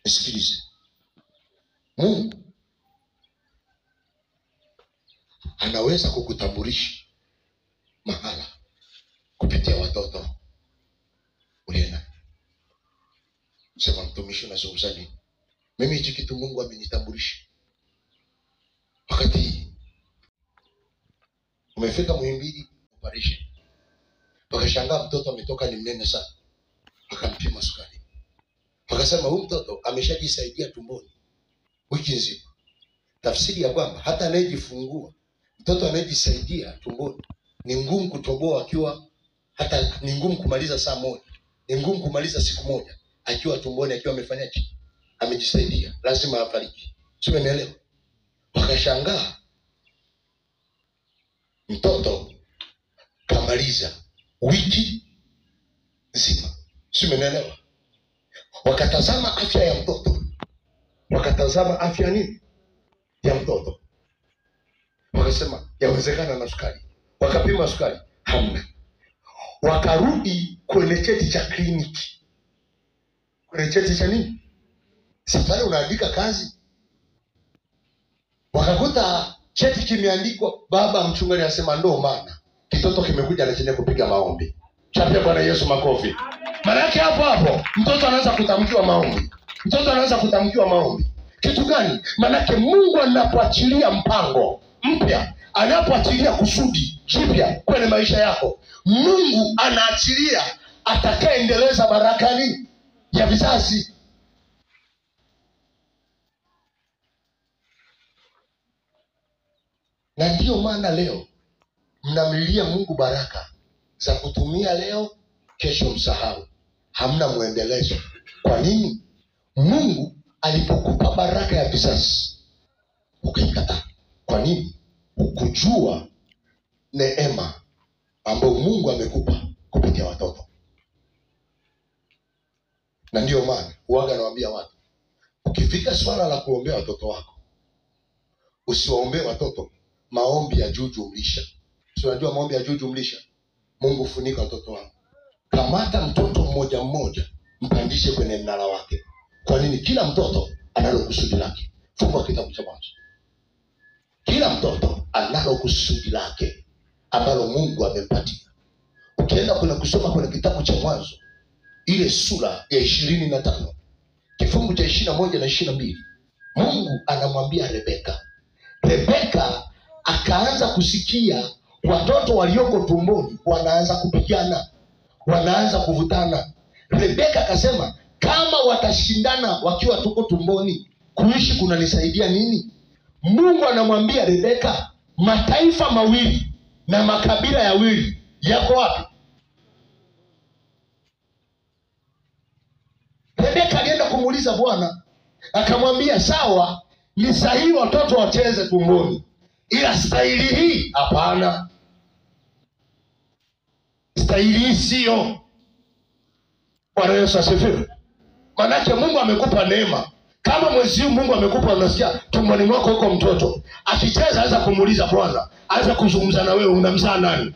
Speaker 2: Nisikilize. Mungu anaweza kukutambulisha mahala kupitia watoto uliena. Sema mtumishi, unazungumza nini? Mimi hichi kitu Mungu amenitambulisha. Wakati umefika Muhimbili operation, wakashangaa mtoto ametoka ni mnene sana, akampima sukari, wakasema huyu mtoto ameshajisaidia tumboni wiki nzima. Tafsiri ya kwamba hata anayejifungua, mtoto anayejisaidia tumboni ni ngumu kutoboa akiwa, hata ni ngumu kumaliza saa moja, ni ngumu kumaliza siku moja akiwa tumboni, akiwa amefanyaje, amejisaidia, lazima afariki. Sio, umeelewa? Wakashangaa mtoto kamaliza wiki nzima. Sio, umeelewa? Wakatazama afya ya mtoto, wakatazama afya nini ya mtoto, wakasema yawezekana na sukari. Wakapima sukari, hamna. Wakarudi kwenye cheti cha kliniki, kwenye cheti cha nini, safari unaandika kazi, wakakuta cheti kimeandikwa baba mchungaji anasema ndo maana kitoto kimekuja na chenye kupiga maombi. Chapia Bwana Yesu makofi. Maana yake hapo hapo mtoto anaanza kutamkiwa maombi. Mtoto anaanza kutamkiwa maombi. Kitu gani? Maana yake Mungu anapoachilia mpango mpya, anapoachilia kusudi jipya kwenye maisha yako, Mungu anaachilia atakayeendeleza baraka nini ya vizazi. Na ndio maana leo mnamlilia Mungu baraka za kutumia leo, kesho msahau. Hamna muendelezo. Kwa nini? Mungu alipokupa baraka ya vizazi ukaikataa. Kwa nini? Ukujua neema ambayo Mungu amekupa kupitia watoto. Na ndio maana huaga nawaambia watu, ukifika swala la kuombea watoto wako, usiwaombee watoto maombi ya juu jumlisha. Si unajua maombi ya juu jumlisha? Mungu funika watoto wako. Kamata mtoto mmoja mmoja, mpandishe kwenye mnara wake. Kwa nini? Kila mtoto analo kusudi lake. Fungua kitabu cha Mwanzo. Kila mtoto analo kusudi lake ambalo Mungu amempatia. Ukienda kuna kusoma kwenye kitabu cha Mwanzo ile sura ya 25 kifungu cha 21 na 22, Mungu anamwambia Rebeka. Rebeka akaanza kusikia watoto walioko tumboni wanaanza kupigana, wanaanza kuvutana. Rebeka akasema kama watashindana wakiwa tuko tumboni, kuishi kunanisaidia nini? Mungu anamwambia Rebeka, mataifa mawili na makabila yawili yako wapi? Rebeka alienda kumuuliza Bwana, akamwambia sawa, ni sahihi watoto wacheze tumboni, ila staili hii hapana. Staili hii sio. Bwana Yesu asifiwe. Manake Mungu amekupa neema. Kama mwezi huu Mungu amekupa, unasikia tumboni mwako huko mtoto akicheza, anza kumuuliza Bwana, anza kuzungumza na wewe, unamzaa nani?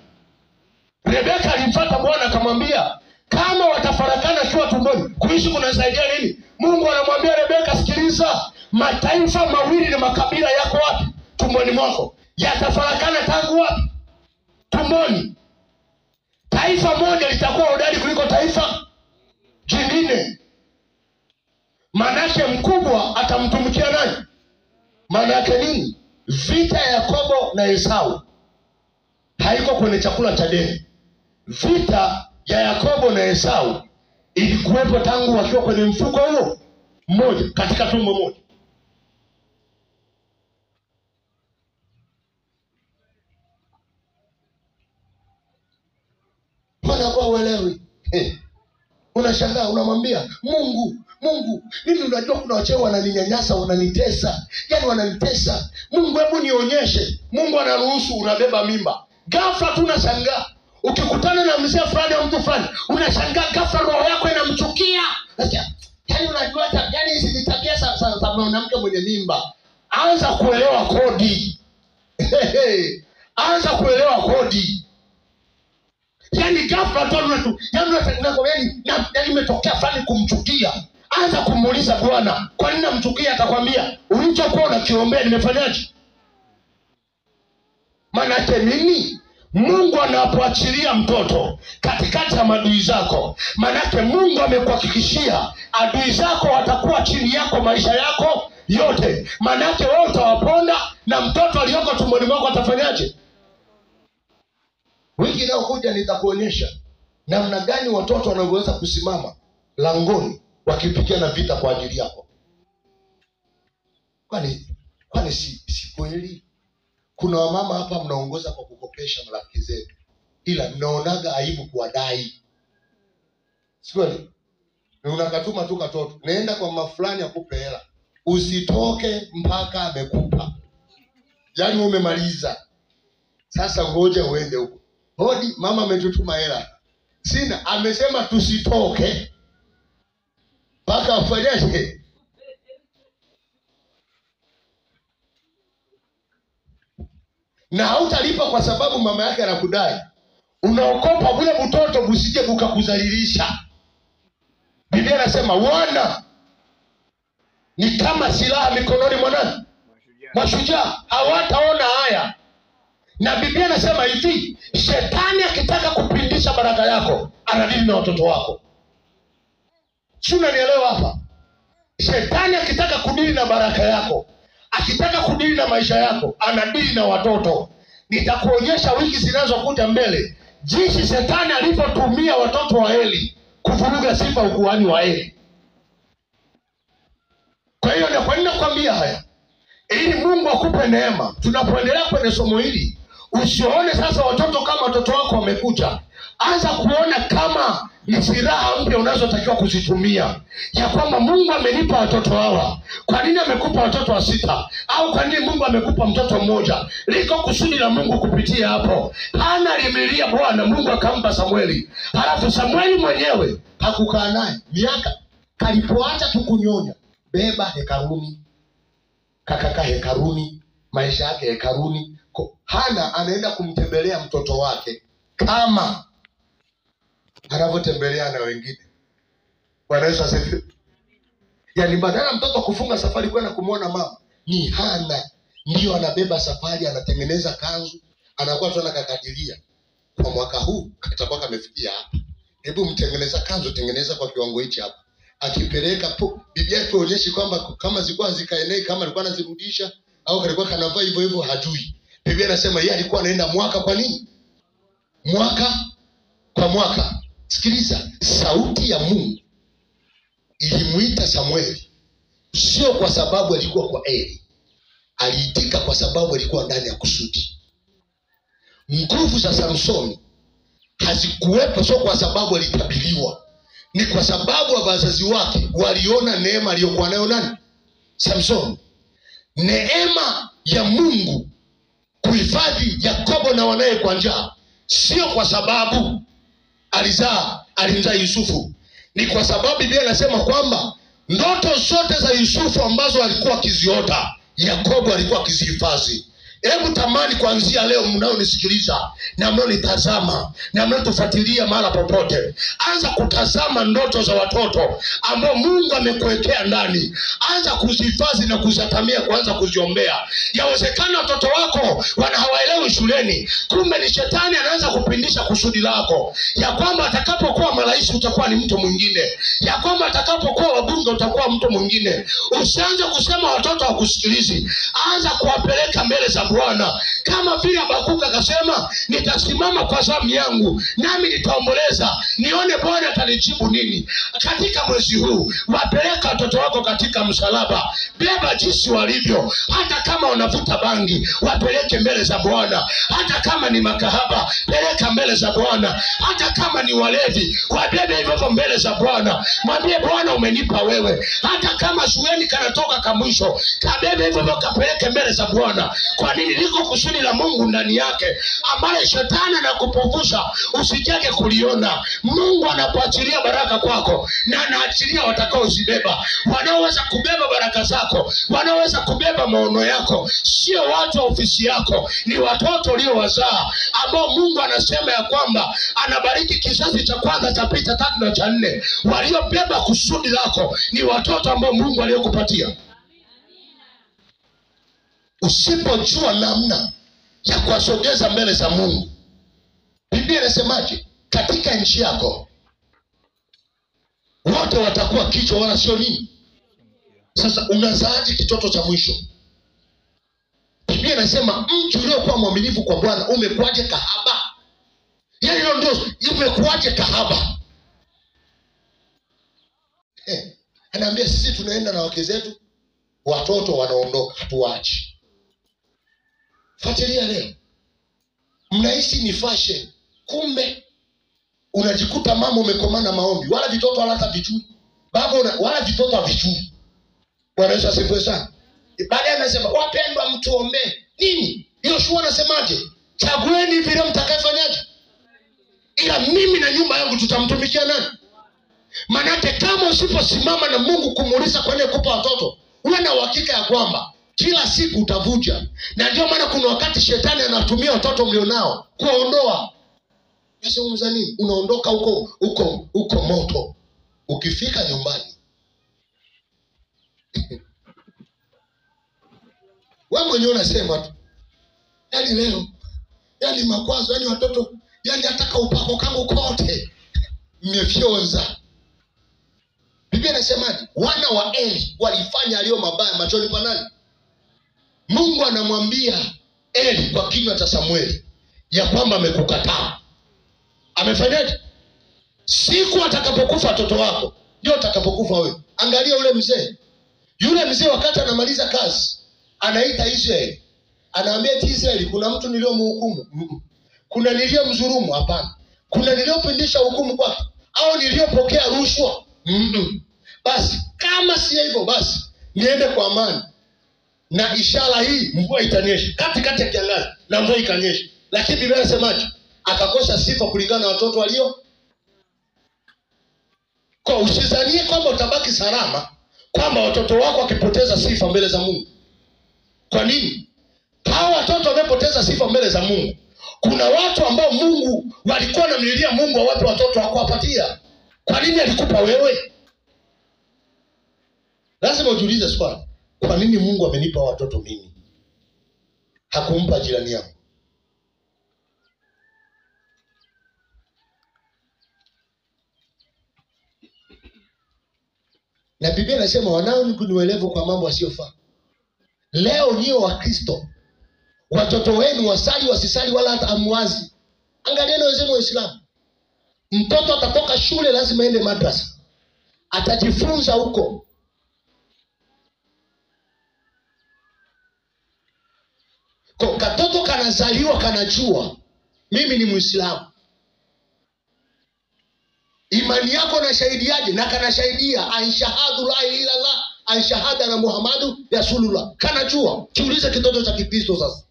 Speaker 2: Rebeka alimfuata Bwana akamwambia kama watafarakana kiwa tumboni, kuishi kunasaidia nini? Mungu anamwambia Rebeka, sikiliza, mataifa mawili na makabila yako wapi? Tumboni mwako. Yatafarakana tangu wapi? Tumboni. Taifa moja litakuwa hodari kuliko taifa jingine. Manake mkubwa atamtumikia nani? Manake nini? Vita ya Yakobo na Esau haiko kwenye chakula cha deni. Vita ya Yakobo na Esau ilikuwepo tangu wakiwa kwenye mfuko huo mmoja, katika tumbo moja. Mbona kwa uelewi? Unashangaa, unamwambia Mungu, Mungu, mimi unajua kuna wachawi wananinyanyasa, wananitesa. Yaani wananitesa. Mungu hebu nionyeshe. Mungu anaruhusu unabeba mimba. Ghafla tu unashangaa. Ukikutana na mzee fulani au mtu fulani, unashangaa ghafla roho yako inamchukia. Yaani unajua yaani hizi ni tabia za mwanamke mwenye mimba. Anza kuelewa kodi. Anza kuelewa kodi. Yaani ghafla tu yaani yaani imetokea fulani kumchukia. Anza kumuuliza Bwana, kwa nini namchukia? Atakwambia ulichokuwa unakiombea nimefanyaje? Maana yake nini? Mungu anapoachilia mtoto katikati ya maadui zako, maanake Mungu amekuhakikishia adui zako watakuwa chini yako maisha yako yote. Maanake wewe utawaponda na mtoto aliyoko tumboni mwako atafanyaje? Wiki inayokuja nitakuonyesha namna gani watoto wanavyoweza kusimama langoni wakipigana vita kwa ajili yako. Kwani si kweli? Kuna wamama hapa mnaongoza kwa kukopesha marafiki zetu, ila mnaonaga aibu kuwadai. Si kweli? Unakatuma tu katoto, nenda kwa mama fulani akupe hela, usitoke mpaka amekupa. Yaani umemaliza. Sasa ngoja uende huko. Hodi, mama ametutuma hela. Sina, amesema tusitoke mpaka afanyaje? Na hautalipa kwa sababu mama yake anakudai. Unaokopa bule mtoto busije bukakuzalilisha. Biblia inasema wana ni kama silaha mikononi mwa nani? Mashujaa. Hawataona haya. Na Biblia inasema hivi, shetani akitaka kupindisha baraka yako, anadili na watoto wako. Si unanielewa hapa? Shetani akitaka kudili na baraka yako, akitaka kudili na maisha yako, anadili na watoto. Nitakuonyesha wiki zinazokuja mbele jinsi shetani alivyotumia watoto wa Eli kuvuruga sifa ukuhani wa Eli. Kwa hiyo na kwa nini nakwambia haya? Ili Mungu akupe neema. Tunapoendelea kwenye somo hili, usione sasa watoto kama watoto wako wamekuja. Anza kuona kama ni silaha mpya unazotakiwa kuzitumia, ya kwamba Mungu amenipa watoto hawa. Kwa nini amekupa watoto wa 6? Au kwa nini Mungu amekupa mtoto mmoja? Liko kusudi la Mungu kupitia hapo. Hana alimlilia Bwana, Mungu akampa Samueli. Halafu Samueli mwenyewe hakukaa naye miaka, kalipoacha tu kunyonya, beba hekaruni, kakaka hekaruni, maisha yake hekaruni. Hana anaenda kumtembelea mtoto wake kama anavyotembelea na wengine. Bwana Yesu asifiwe. Yaani badala mtoto kufunga safari kwenda kumuona mama, ni Hana ndio anabeba safari, anatengeneza kanzu, anakuwa tu anakakadiria kwa mwaka huu katakuwa kamefikia hapa. Hebu mtengeneza kanzu, tengeneza kwa kiwango hichi hapa. Akipeleka Biblia tuonyeshe kwamba kama zilikuwa zikaenei, kama alikuwa anazirudisha au alikuwa kanavaa hivyo hivyo, hajui. Biblia inasema yeye alikuwa anaenda mwaka kwa nini? Mwaka kwa mwaka. Sikiliza, sauti ya Mungu ilimuita Samueli sio kwa sababu alikuwa kwa Eli. Aliitika kwa sababu alikuwa ndani ya kusudi. Nguvu za Samsoni hazikuwepo sio kwa sababu alitabiriwa. Ni kwa sababu wazazi wake waliona neema aliyokuwa nayo nani? Samsoni. Neema ya Mungu kuhifadhi Yakobo na wanaye kwa njaa sio kwa sababu alimzaa Yusufu. Ni kwa sababu Biblia inasema kwamba ndoto zote za Yusufu ambazo alikuwa akiziota, Yakobo alikuwa akizihifadhi. Hebu tamani kuanzia leo, mnaonisikiliza na mnaonitazama na mnaotufuatilia mahala popote, anza kutazama ndoto za watoto ambao Mungu amekuwekea ndani. Anza kuzihifadhi na kuzitamia, kuanza kuziombea. Yawezekana watoto wako hawaelewi shuleni, kumbe ni shetani anaanza kupindisha kusudi lako, ya kwamba atakapokuwa marais utakuwa ni mtu mwingine, ya kwamba atakapokuwa wabunge utakuwa mtu mwingine. Usianze kusema watoto hawakusikilizi, anza kuwapeleka mbele za Bwana. Kama vile Habakuka akasema, nitasimama kwa zamu yangu nami nitaomboleza, nione Bwana atanijibu nini. Katika mwezi huu wapeleka watoto wako katika msalaba, beba jinsi walivyo. Hata kama wanavuta bangi, wapeleke mbele za Bwana. Hata kama ni makahaba, peleka mbele za Bwana. Hata kama ni walevi, wabebe hivyo mbele za Bwana. Mwambie Bwana, umenipa wewe. Hata kama shuleni kanatoka kamwisho, kabebe hivyo kapeleke mbele za Bwana. Kwa nini? Liko kusudi la Mungu ndani yake ambalo shetani anakupofusha usijage kuliona. Mungu anapoachilia baraka kwako, na anaachilia watakaozibeba, wanaoweza kubeba baraka zako, wanaoweza kubeba maono yako, sio watu wa ofisi yako, ni watoto uliowazaa ambao Mungu anasema ya kwamba anabariki kizazi cha kwanza, cha pili, cha tatu na cha nne. Waliobeba kusudi lako ni watoto ambao Mungu aliyokupatia. Usipojua namna ya kuwasogeza mbele za Mungu, Biblia inasemaje? Katika nchi yako wote watakuwa kichwa wala sio nini. Sasa unazaaje kitoto cha mwisho? Biblia inasema mtu uliokuwa mwaminifu kwa Bwana umekuwaje kahaba? Yaani hilo ndio, umekuwaje kahaba? Anaambia sisi tunaenda na wake zetu, watoto wanaondoka, hatuwaachi. Fuatilia leo. Mnahisi ni fashion, kumbe unajikuta mama umekomana maombi, wala vitoto wala hata vijui. Baba wala vitoto havijui. Bwana Yesu asifiwe sana. Baadaye anasema wapendwa mtuombe. Nini? Yoshua anasemaje? Chagueni vile mtakayefanyaje? Ila mimi na nyumba yangu tutamtumikia nani? Manake kama usiposimama na Mungu kumuuliza kwa nini kupa watoto, uwe na uhakika ya kwamba kila siku utavuja. Na ndio maana kuna wakati shetani anatumia watoto mlionao kuondoa. Nasema nini? Unaondoka huko huko huko moto. Ukifika nyumbani wewe mwenyewe unasema tu, yaani leo, yaani makwazo, yaani watoto, yaani hata upako kangu kote mmefyonza. Biblia inasemaje? Wana wa Eli walifanya aliyo mabaya machoni pa nani? Mungu anamwambia Eli kwa kinywa cha Samueli ya kwamba amekukataa. Amefanyaje? Siku atakapokufa watoto wako ndio atakapokufa wewe. Angalia yule mzee. Yule mzee wakati anamaliza kazi anaita Israeli. Anaambia Israeli, kuna mtu niliyomhukumu? Kuna niliyomdhulumu? Hapana. Kuna niliyopindisha hukumu kwake? Au niliyopokea rushwa? Basi kama si hivyo basi niende kwa amani. Na ishara hii mvua itanyesha katikati ya kiangazi, na mvua ikanyesha. Lakini Biblia inasemaje? Akakosa sifa kulingana na watoto walio. Kwa usizanie kwamba utabaki salama kwamba watoto wako wakipoteza sifa mbele za Mungu. Kwa nini? Hawa watoto wamepoteza sifa mbele za Mungu. Kuna watu ambao Mungu walikuwa wanamlilia Mungu awape watoto hakuwapatia. Kwa nini alikupa wewe? Lazima ujiulize swali. Kwa nini Mungu amenipa watoto mimi? Hakumpa jirani yangu. Na Biblia inasema wanao ni welevu kwa mambo yasiyofaa. Leo nio wa Kristo, watoto wenu wasali wasisali wala hata amwazi. Angalieni wenzenu Waislamu. Mtoto atatoka shule lazima aende madrasa. Atajifunza huko. Kwa katoto kanazaliwa kanajua mimi ni Muislamu. Imani yako nashahidiaje? Na kanashahidia anshahadu la ilaha illallah, anshahada na Muhammadu Rasulullah. Kanajua. Kiulize kitoto cha Kikristo sasa.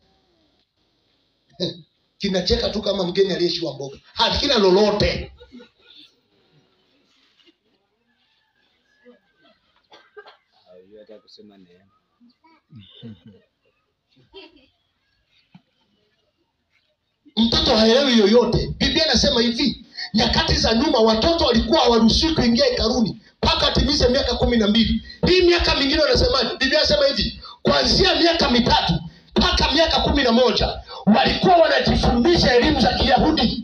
Speaker 2: Kinacheka tu kama mgeni aliyeshiwa mboga. Hakina lolote.
Speaker 3: Hata kusema neema.
Speaker 2: Mtoto haelewi yoyote. Biblia inasema hivi, nyakati za nyuma watoto walikuwa hawaruhusiwi kuingia hekaluni mpaka atimize miaka 12. Hii miaka mingine wanasemaje? Biblia inasema hivi, kuanzia miaka 3 mpaka miaka 11 walikuwa wanajifundisha elimu za Kiyahudi.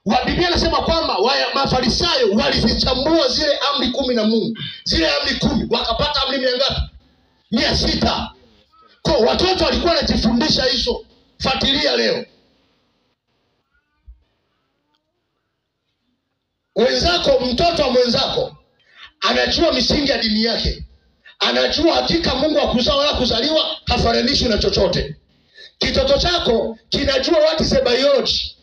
Speaker 2: Wa Biblia inasema kwamba Mafarisayo walizichambua zile amri 10 na Mungu. Zile amri 10 wakapata amri mia ngapi? 600. Kwa watoto walikuwa wanajifundisha hizo. Fuatilia leo. Wenzako, mtoto wa mwenzako anajua misingi ya dini yake. Anajua hakika Mungu hakuzaa wala kuzaliwa, hafananishwi na chochote. Kitoto chako kinajua what is a biology.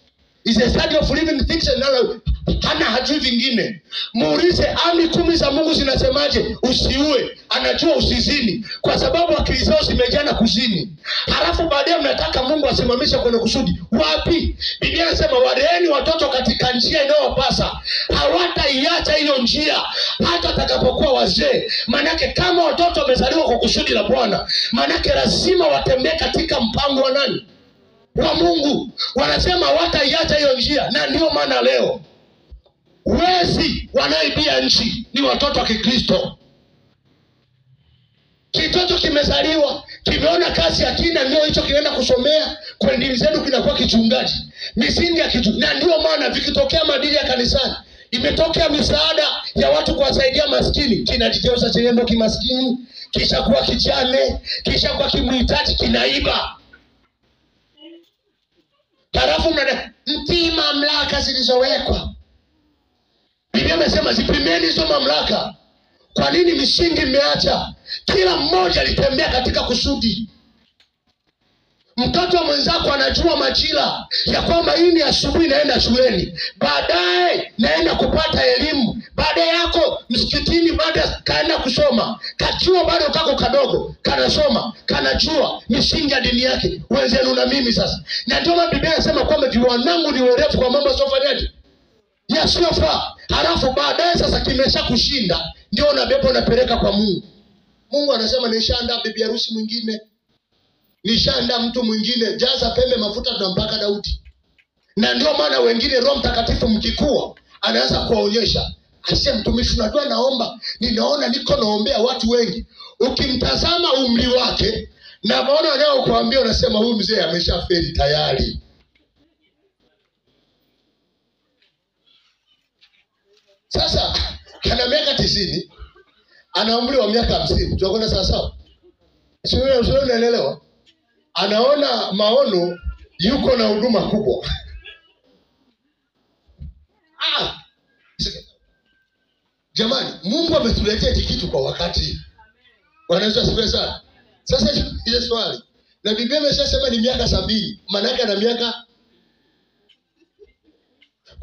Speaker 2: Is a study of living things and all. Hana hajui vingine. Muulize amri 10 za Mungu zinasemaje? Usiue. Anajua usizini, kwa sababu akili zao zimejaa na kuzini. Halafu Halafu baadaye mnataka Mungu asimamishe kwenye kusudi. Wapi? Biblia inasema waleeni watoto katika njia inayowapasa, hawataiacha hiyo njia hata atakapokuwa wazee. Manake kama watoto wamezaliwa kwa kusudi la Bwana, manake lazima watembee katika mpango wa nani? Wa Mungu. Wanasema hawataiacha hiyo njia, na ndio maana leo wezi wanaoibia nchi ni watoto wa Kikristo. Kitoto kimezaliwa, kimeona kazi ya kina, ndio hicho kinaenda kusomea kwenye dini zetu, kinakuwa kichungaji, misingi ya kitu. Na ndio maana vikitokea madili ya kanisani, imetokea misaada ya watu kuwasaidia maskini, kinajigeuza chenyewe ndio kimaskini, kisha kuwa kijane, kisha kuwa kimhitaji, kinaiba. Halafu mnada mtii mamlaka zilizowekwa. Biblia imesema zipimeni hizo mamlaka. Kwa nini misingi mmeacha? Kila mmoja alitembea katika kusudi. Mtoto wa mwenzako anajua majira ya kwamba hii ni asubuhi naenda shuleni, baadaye naenda kupata elimu, baada yako msikitini, baada kaenda kusoma, kakiwa bado kako kadogo kanasoma, kanajua misingi ya dini yake. Wenzenu na mimi sasa. Na ndio maana Biblia inasema kwamba wanangu ni werevu kwa mambo yasiyofanyaje, yasiyofaa. Halafu baadaye sasa kimesha kushinda, ndio unabeba unapeleka kwa Mungu. Mungu anasema nishaandaa bibi harusi mwingine, nishaandaa mtu mwingine, jaza pembe mafuta, tunampaka Daudi. Na ndio maana wengine Roho Mtakatifu mkikua anaanza kuwaonyesha, asiye mtumishi, unajua naomba, ninaona niko naombea watu wengi. Ukimtazama umri wake na maono anayokuambia, unasema huyu mzee ameshafeli tayari. Sasa ana miaka 90, ana umri wa miaka 50. Tunakwenda sawa sawa? Sio, unaelewa? Anaona maono, yuko na huduma kubwa. Jamani, Mungu ametuletea hiki kitu kwa wakati. Bwana Yesu asifiwe sana. Sasa ile swali, na Biblia imeshasema ni miaka 70, maana yake ana miaka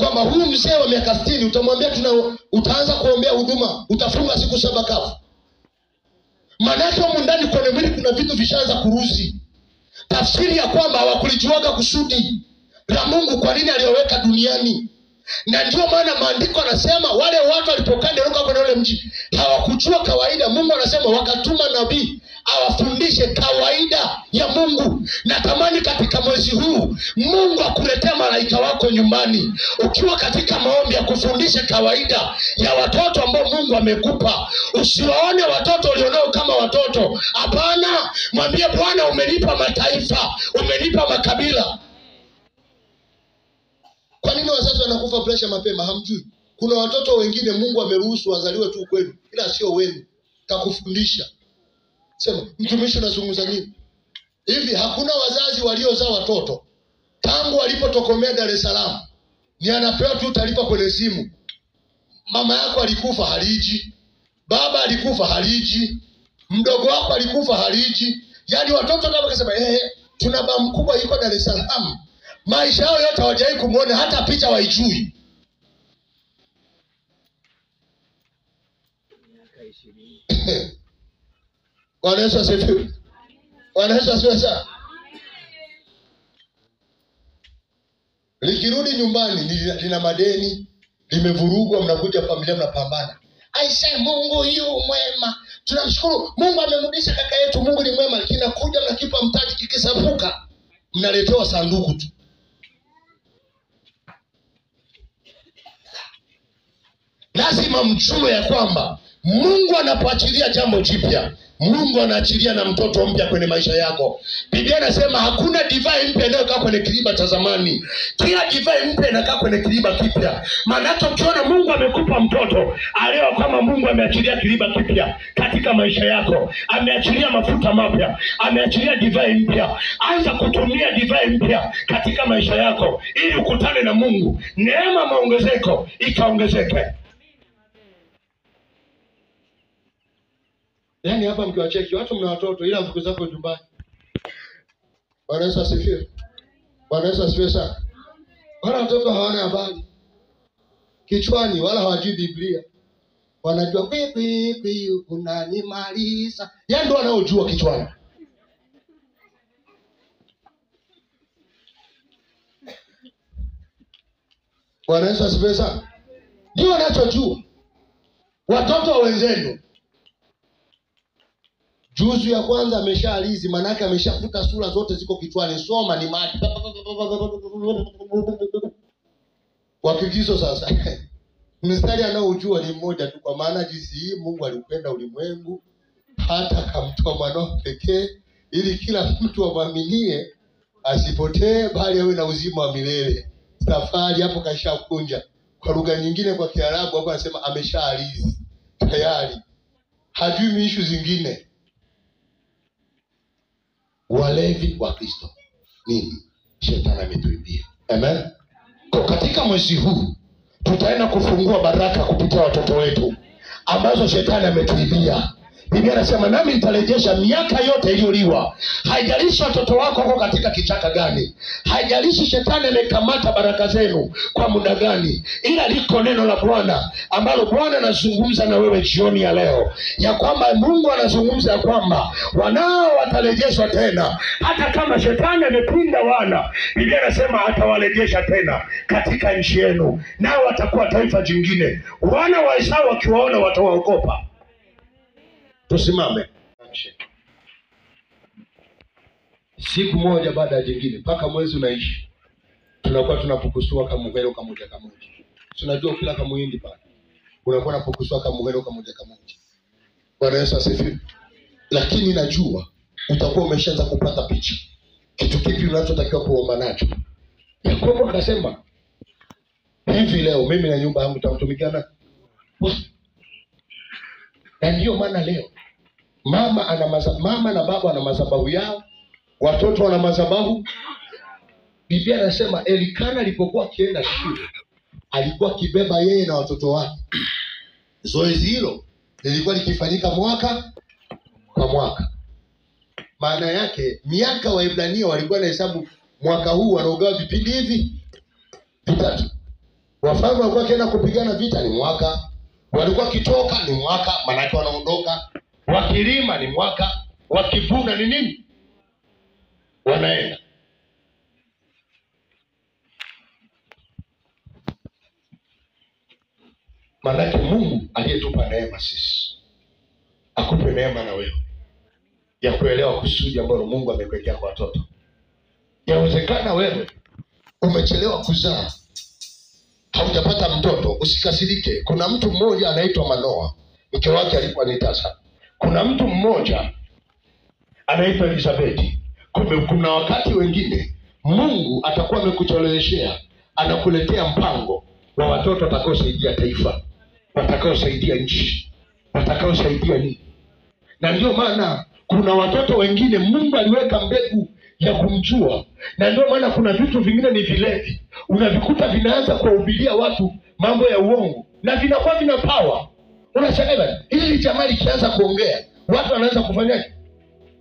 Speaker 2: kwamba huyu mzee wa miaka 60 utamwambia utaanza kuombea huduma, utafunga siku 7 kavu. Maana yake humu ndani kwenye mwili kuna vitu vishaanza kuruzi. Tafsiri ya kwamba hawakulijuaga kusudi la Mungu kwa nini aliyoweka duniani. Na ndio maana maandiko anasema wale watu walipokaa ndio kwenye ule mji hawakujua kawaida. Mungu anasema wakatuma nabii awafundishe kawaida ya Mungu. Natamani katika mwezi huu Mungu akuletea malaika wako nyumbani, ukiwa katika maombi ya kufundisha kawaida ya watoto ambao Mungu amekupa. Usiwaone watoto ulionao kama watoto. Hapana, mwambie Bwana, umenipa mataifa, umenipa makabila. Kwa nini wazazi wanakufa pressure mapema? Hamjui. Kuna watoto wengine Mungu ameruhusu wazaliwe tu kwenu, ila sio wenu. Takufundisha. Sema, mtumishi unazungumza nini? Hivi hakuna wazazi waliozaa watoto tangu walipotokomea Dar es Salaam ni anapewa tu taarifa kwenye simu, mama yako alikufa haliji, baba alikufa haliji, mdogo wako alikufa haliji. Yaani watoto kama kasema tuna baba mkubwa yuko Dar es Salaam, maisha yao yote hawajawahi kumuona, hata picha waijui. Bwana Yesu asifiwe. Bwana Yesu asifiwe sana. Likirudi nyumbani lina madeni, limevurugwa, mnakuja familia mnapambana. Aisha, Mungu yu mwema. Tunamshukuru Mungu amemrudisha kaka yetu, Mungu ni mwema. Lakini nakuja mnakipa mtaji, kikisapuka mnaletewa sanduku tu. Lazima mjue ya kwamba Mungu anapoachilia jambo jipya, Mungu anaachilia na mtoto mpya kwenye maisha yako. Biblia inasema hakuna divai mpya inayokaa kwenye kiriba cha zamani. Kila divai mpya inakaa kwenye kiriba kipya. Maana ukiona Mungu amekupa mtoto, elewa kama Mungu ameachilia kiriba kipya katika maisha yako. Ameachilia mafuta mapya, ameachilia divai mpya. Anza kutumia divai mpya katika maisha yako ili ukutane na Mungu. Neema maongezeko ikaongezeke. Yaani hapa mkiwacheki watu mna watoto ila mfuko zako nyumbani. Bwana Yesu asifiwe. Bwana Yesu asifiwe sana. Wala watoto hawana habari kichwani, wala hawajui Biblia. Wanajua kwi kwi unanimaliza. Yaani ndio wanaojua kichwani. Bwana Yesu asifiwe sana. Ndio wanachojua watoto wenzenu. Juzu ya kwanza ameshaalizi, manake ameshafuta sura zote ziko kichwani. Soma ni maji Wakigizo sasa mstari anaoujua ni mmoja tu, kwa maana jinsi hii Mungu aliupenda ulimwengu hata akamtoa mwanao pekee, ili kila mtu amwaminie asipotee, bali awe na uzima wa milele. Safari hapo kashakunja. Kwa lugha nyingine, kwa Kiarabu hapo anasema ameshaalizi tayari, hajui miishu zingine. Walevi wa Kristo nini? Shetani ametuibia. Amen. Kwa katika mwezi huu tutaenda kufungua baraka kupitia watoto wetu ambazo shetani ametuibia. Biblia inasema nami nitarejesha miaka yote iliyoliwa. Haijalishi watoto wako wako katika kichaka gani, haijalishi shetani amekamata baraka zenu kwa muda gani, ila liko neno la Bwana ambalo Bwana anazungumza na wewe jioni ya leo, ya kwamba Mungu anazungumza ya kwamba wanao watarejeshwa tena. Hata kama shetani amepinda wana, Biblia inasema atawarejesha tena katika nchi yenu, nao watakuwa taifa jingine. Wana wa Esau wakiwaona watawaogopa. Tusimame. Siku moja baada ya jingine mpaka mwezi unaishi, tunakuwa tunapukusua kamuhero kamoja kamoja. Tunajua kila kamuhindi pale unakuwa unapukusua kamuhero kamoja kamoja. Bwana Yesu asifiwe. Lakini najua utakuwa umeshaanza kupata picha, kitu kipi unachotakiwa kuomba nacho. Yakobo akasema hivi, leo mimi na nyumba yangu tutamtumikiana. Na ndio maana leo mama na baba wana madhabahu yao, watoto wana madhabahu. Biblia inasema Elikana alipokuwa akienda shule alikuwa akibeba yeye na watoto wake. Zoezi hilo lilikuwa likifanyika mwaka kwa mwaka. Maana yake miaka Waebrania walikuwa na hesabu mwaka huu wanaogawa vipindi hivi vitatu. Wafalme walikuwa wakienda kupigana vita ni mwaka, walikuwa kitoka ni mwaka, maanake wanaondoka. Wakilima ni mwaka, wakivuna ni nini? Wanaenda. Maanake Mungu aliyetupa neema sisi akupe neema na wewe ya kuelewa kusudi ambalo Mungu amekuwekea kwa watoto. Yawezekana wewe umechelewa kuzaa, haujapata mtoto, usikasirike. Kuna mtu mmoja anaitwa Manoa, mke wake alikuwa ni tasa. Kuna mtu mmoja anaitwa Elizabeth. Kuna wakati wengine Mungu atakuwa amekucheleweshea, anakuletea mpango wa watoto watakaosaidia taifa, watakaosaidia nchi, watakaosaidia nini. Na ndio maana kuna watoto wengine Mungu aliweka mbegu ya kumjua, na ndio maana kuna vitu vingine ni vilevi, unavikuta vinaanza kuwahubiria watu mambo ya uongo na vinakuwa vina power. Unashangaa hili jamaa likianza kuongea watu wanaanza kufanyaje?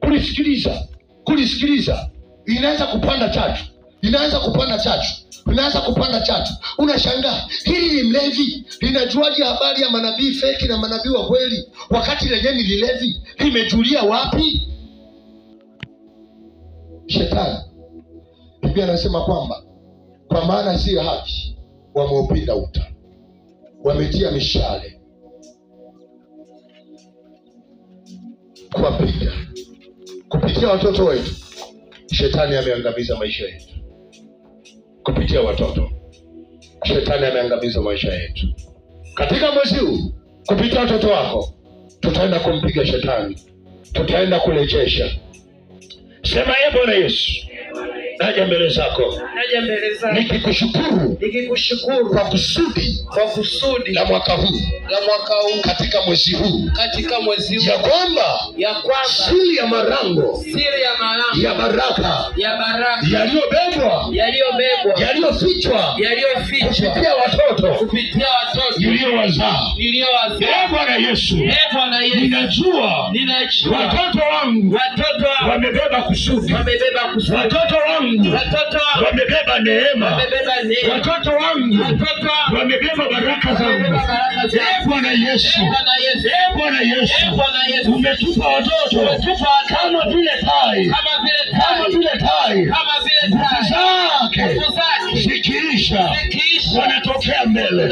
Speaker 2: Kulisikiliza, kulisikiliza. Inaanza kupanda chachu, inaanza kupanda chachu, inaanza kupanda chachu. Unashangaa hili ni mlevi, linajuaje habari ya manabii feki na manabii wa kweli, wakati lenyewe ni lilevi? Limejulia wapi? Shetani. Biblia inasema kwamba kwa maana si haki wameupinda uta, wametia mishale kuwapiga. Kupitia watoto wetu shetani ameangamiza maisha yetu. Kupitia watoto shetani ameangamiza maisha yetu. Katika mwezi huu kupitia watoto wako tutaenda kumpiga shetani, tutaenda kurejesha. Sema, ee Bwana Yesu, naja mbele zako,
Speaker 4: naja mbele zako
Speaker 2: nikikushukuru,
Speaker 4: nikikushukuru
Speaker 2: kwa kusudi,
Speaker 4: kwa kusudi
Speaker 2: la mwaka huu,
Speaker 4: la mwaka huu,
Speaker 2: katika mwezi huu,
Speaker 4: katika mwezi huu,
Speaker 2: ya kwamba siri ya marango,
Speaker 4: siri ya marango
Speaker 2: ya baraka,
Speaker 4: ya baraka
Speaker 2: yaliyobebwa,
Speaker 4: yaliyobebwa,
Speaker 2: yaliyofichwa,
Speaker 4: yaliyofichwa
Speaker 2: kupitia watoto,
Speaker 4: kupitia watoto
Speaker 2: niliyowazaa,
Speaker 4: niliyowazaa.
Speaker 2: Ee Bwana Yesu,
Speaker 4: Ee Bwana Yesu,
Speaker 2: ninajua,
Speaker 4: ninajua
Speaker 2: watoto wangu,
Speaker 4: watoto wangu
Speaker 2: wamebeba kusudi,
Speaker 4: wamebeba kusudi,
Speaker 2: watoto wangu
Speaker 4: watoto wangu
Speaker 2: wamebeba neema,
Speaker 4: wamebeba neema,
Speaker 2: watoto wangu
Speaker 4: watoto wangu
Speaker 2: wamebeba baraka zangu. Ee Bwana Yesu,
Speaker 4: Ee Bwana Yesu,
Speaker 2: Ee Bwana Yesu,
Speaker 4: Ee Bwana Yesu,
Speaker 2: umetupa watoto
Speaker 4: umetupa watoto
Speaker 2: kama vile tai,
Speaker 4: kama vile
Speaker 2: kama
Speaker 4: tai,
Speaker 2: vile tai,
Speaker 4: kama vile
Speaker 2: nguvu
Speaker 4: tai,
Speaker 2: zake
Speaker 4: nguvu zake
Speaker 2: zikiisha
Speaker 4: zikiisha
Speaker 2: wanatoka mbele,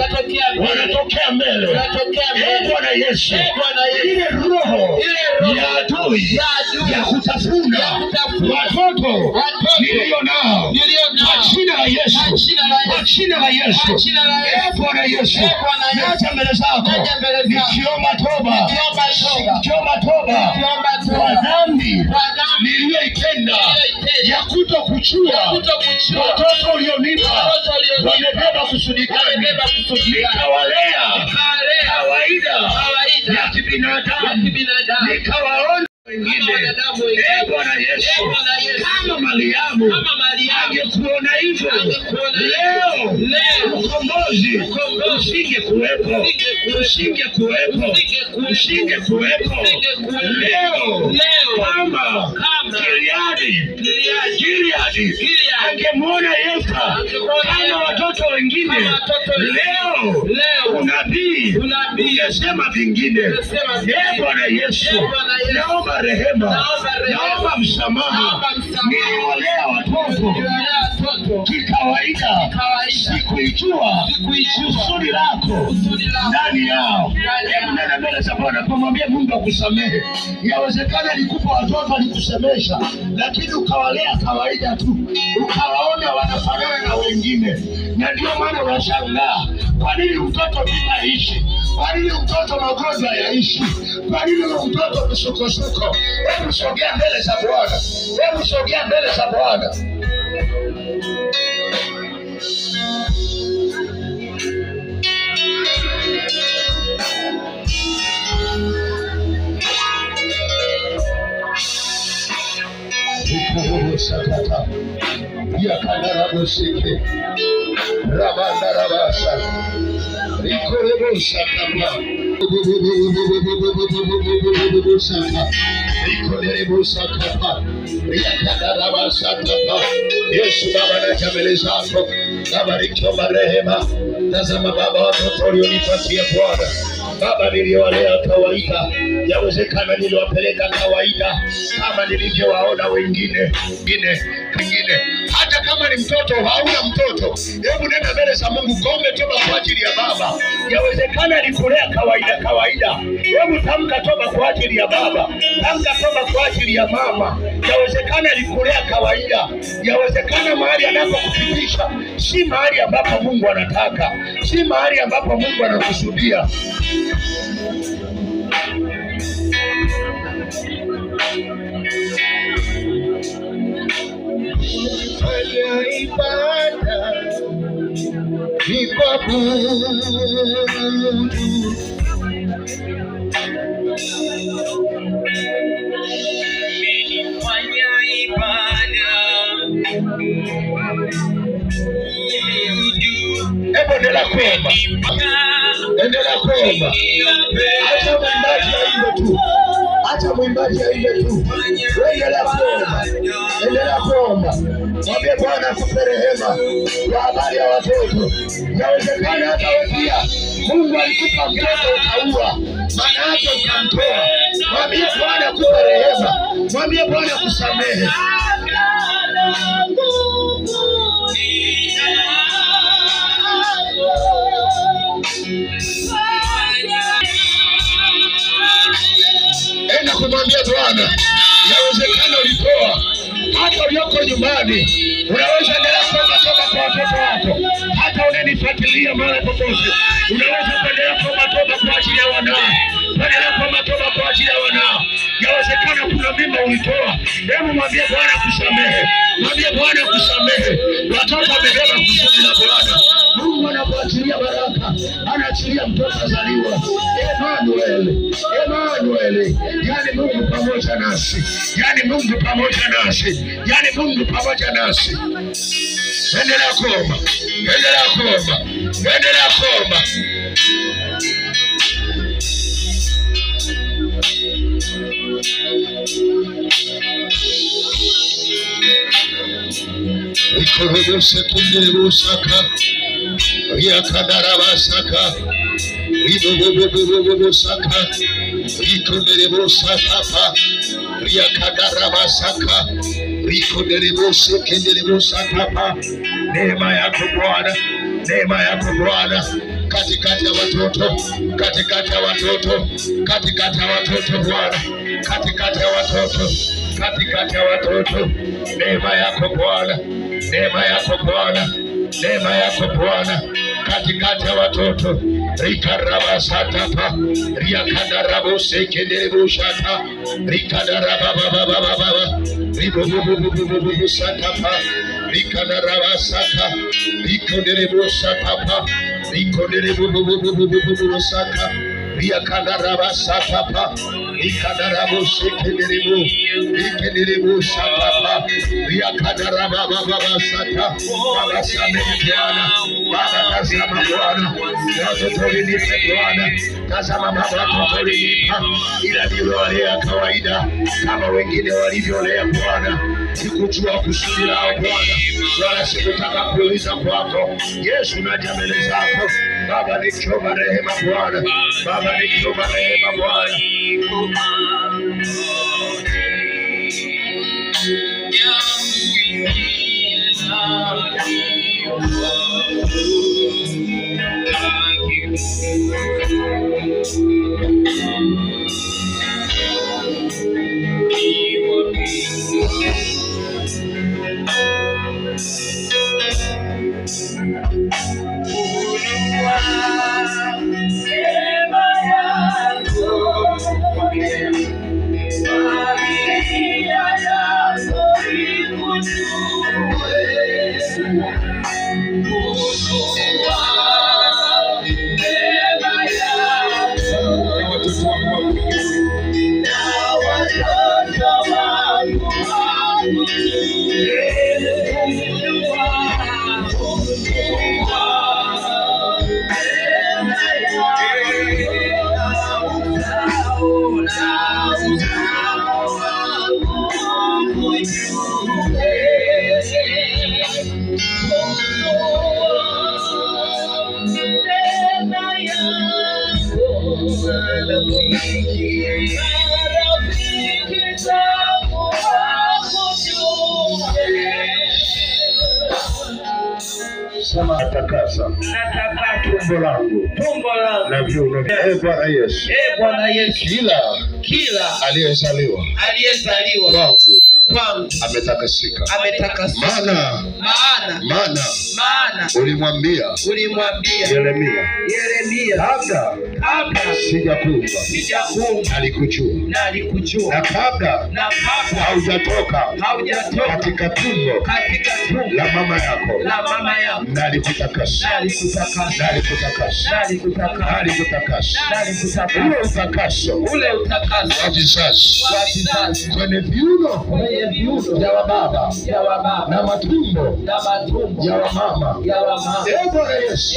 Speaker 2: wanatokea mbele. Ee Bwana Yesu, ile roho ya adui ya kutafuna watoto nilio nao, kwa jina la Yesu, kwa jina la Yesu. Ee Bwana Yesu, naja mbele zako nikiomba toba, nikiomba toba kwa dhambi niliyoitenda ya kutokujua watoto ulionipa wamebeba kusudi gani, nikawalea kawaida ya kibinadamu, nikawaona wengine. Ee Bwana Yesu, kama Mariamu angekuona hivyo leo, ukombozi usingekuwepo, usingekuwepo, usingekuwepo leo. Kama Gileadi angemwona Yeftha kama watoto wengine leo, unabii ungesema vingine. Ee Bwana Yesu, naomba rehema, naomba msamaha. Niliwalea watoto kikawaida, sikuijua kusudi lako ndani yao. Hebu nenda mbele za Bwana kumwambia Mungu akusamehe. Yawezekana alikupa watoto, alikusemesha, lakini ukawalea kawaida tu, ukawaona wanafanana na wengine, na ndio maana unashangaa kwa nini mtoto bila ishi, kwa nini mtoto magonjwa yaishi, kwa nini mtoto misukosuko. Hebu sogea mbele za Bwana, hebu sogea mbele za Bwana. Sakata yakandaraboseke rabandarabasa rikorebosakapa saka rikorebosakapa riakandarabasakapa. Yesu Baba, naja mbele zako, Baba nikiomba rehema. Tazama Baba, watoto ulionipatia Bwana Baba, niliwalea kawaida, yawezekana niliwapeleka kawaida kama nilivyowaona wengine wengine. Hata kama ni mtoto hauna mtoto, hebu nenda mbele za Mungu, gombe toba kwa ajili ya baba. Yawezekana alikulea kawaida kawaida, hebu tamka toba kwa ajili ya baba, tamka toba kwa ajili ya mama. Yawezekana alikulea kawaida, yawezekana mahali anapokupitisha si mahali ambapo Mungu anataka, si mahali ambapo Mungu anakusudia.
Speaker 1: Fanya ibada ni kuabudu,
Speaker 4: Fanya ibada
Speaker 2: Hebu endelea kuomba, endelea kuomba. Acha mwimbaji aimbe tu, acha mwimbaji aimbe tu. Endelea kuomba, endelea kuomba. Mwambie Bwana akupe rehema kwa habari ya watoto. Yawezekana hata wewe pia Mungu alikupa mtoto ukaua, maana yake ukamtoa. Mwambie Bwana akupe rehema, mwambie Bwana akusamehe. Enda kumwambia Bwana, yawezekana ulitoa, hata ulioko nyumbani unaweza endelea kuomba toba kwa watoto wako, hata unanifuatilia mara popote, unaweza kuendelea kuomba toba kwa ajili ya wanao, kuendelea kuomba toba kwa ajili ya wanao. Yawezekana kuna mimba ulitoa, hebu mwambie Bwana kusamehe, mwambie Bwana kusamehe. Watoto wamebeba kusudi la Bwana. Mungu anapoachilia baraka, anaachilia mtoto azaliwa. Emmanuel, Emmanuel, yani Mungu pamoja nasi, yani Mungu pamoja nasi, yani Mungu pamoja nasi. Endelea kuomba, endelea kuomba, endelea kuomba.
Speaker 1: Ikorobosekunderebosaka riakadarabasaka ribobobobobosaka rikonderebosakapa riakadarabasaka rikonderebosekenderebosakapa. Neema yako Bwana,
Speaker 2: Neema yako Bwana katikati ya watoto, katikati ya watoto, katikati ya watoto Bwana, katikati ya watoto, katikati ya watoto. Neema yako Bwana, neema yako Bwana, neema yako Bwana katikati ya watoto. Rikarabasatapa riakadarabosekenderebushata rikadarabababababa ribobobobobobosatapa rikadarabasaka rikonderebosatapa rikonderebobobobobosaka riakadarabasatapa rikadarabosekenderebu rikenderebosatapa riakadarabababasata. Baba samehe Bwana, Baba tazama Bwana, watoto ulinipa Bwana, tazama Baba watoto ulinipa, ila niliwalea kawaida kama wengine walivyolea Bwana. Sikujua kusudi lao Bwana, wala sikutaka kuuliza kwako. Yesu, naja mbele zako Baba nikiomba rehema Bwana, Baba nikiomba rehema Bwana. Sema natakasa tumbo langu na viuno. Ee Bwana Yesu,
Speaker 4: Bwana Yesu,
Speaker 2: kila aliyezaliwa kwangu ametakasika, maana ulimwambia Yeremia, kabla sijakuumba alikujua, na kabla haujatoka katika tumbo la mama yako nalikutakasa, nalikutakasa, ule utakaso wa vizazi kwenye viuno ya wababa na matumbo ya wamama. Ee Bwana Yesu,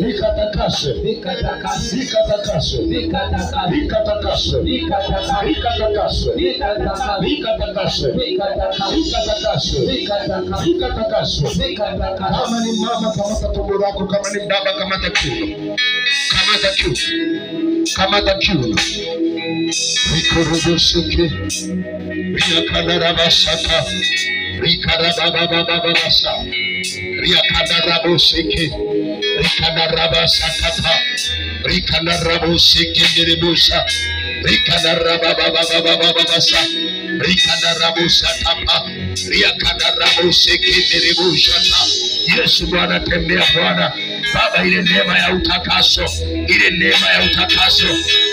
Speaker 2: nikatakase, nikatakase, nikatakase, nikatakase, nikatakase, nikatakase, nikatakase. Kama ni mama, kamata tumbo lako. Kama ni baba, kamata kiuno, kamata kiuno, kamata kiuno. Rikoroboseke riakanarabasaka rikarababababasa riakanaraboseke rikanarabasakata rikanaraboseke nderebosa rikanarabababababasa rikanarabosatapa riakanaraboseke ndereboshata. Yesu Bwana, tembea Bwana Baba, ile neema ya utakaso, ile neema ya utakaso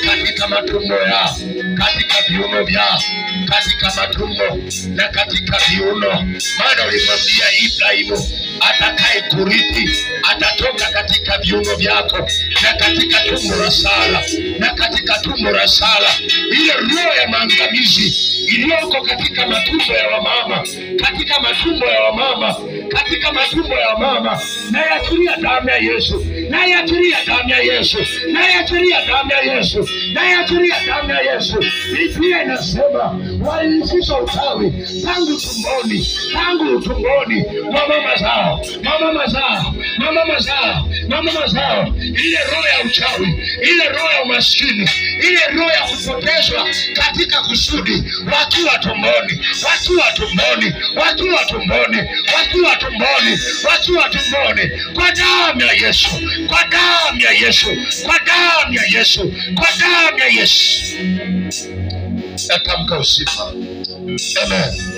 Speaker 2: katika matumbo yao, katika viuno vyao, katika matumbo na katika viuno. Maana ulimwambia Ibrahimu, atakaye kurithi atatoka katika viuno vyako na katika tumbo la Sara, na katika tumbo la Sara. Ile roho ya maangamizi iliyoko katika matumbo ya wamama, katika matumbo ya wamama, katika matumbo ya wamama, naiachilia damu ya Yesu, naiachilia damu ya Yesu, naiachilia damu ya Yesu, naiachilia damu ya Yesu. Biblia inasema Waliingiza uchawi tangu tumboni, tangu tumboni mwa mama zao, mwa mama zao, mwa mama zao, mwa mama zao. Ile roho ya uchawi, ile roho ya umaskini, ile roho ya kupotezwa katika kusudi, wakiwa tumboni, wakiwa tumboni, wakiwa tumboni, wakiwa tumboni, wakiwa tumboni, kwa damu ya Yesu, kwa damu ya Yesu, kwa damu ya Yesu, kwa damu ya Yesu, natamka uzima. Amen.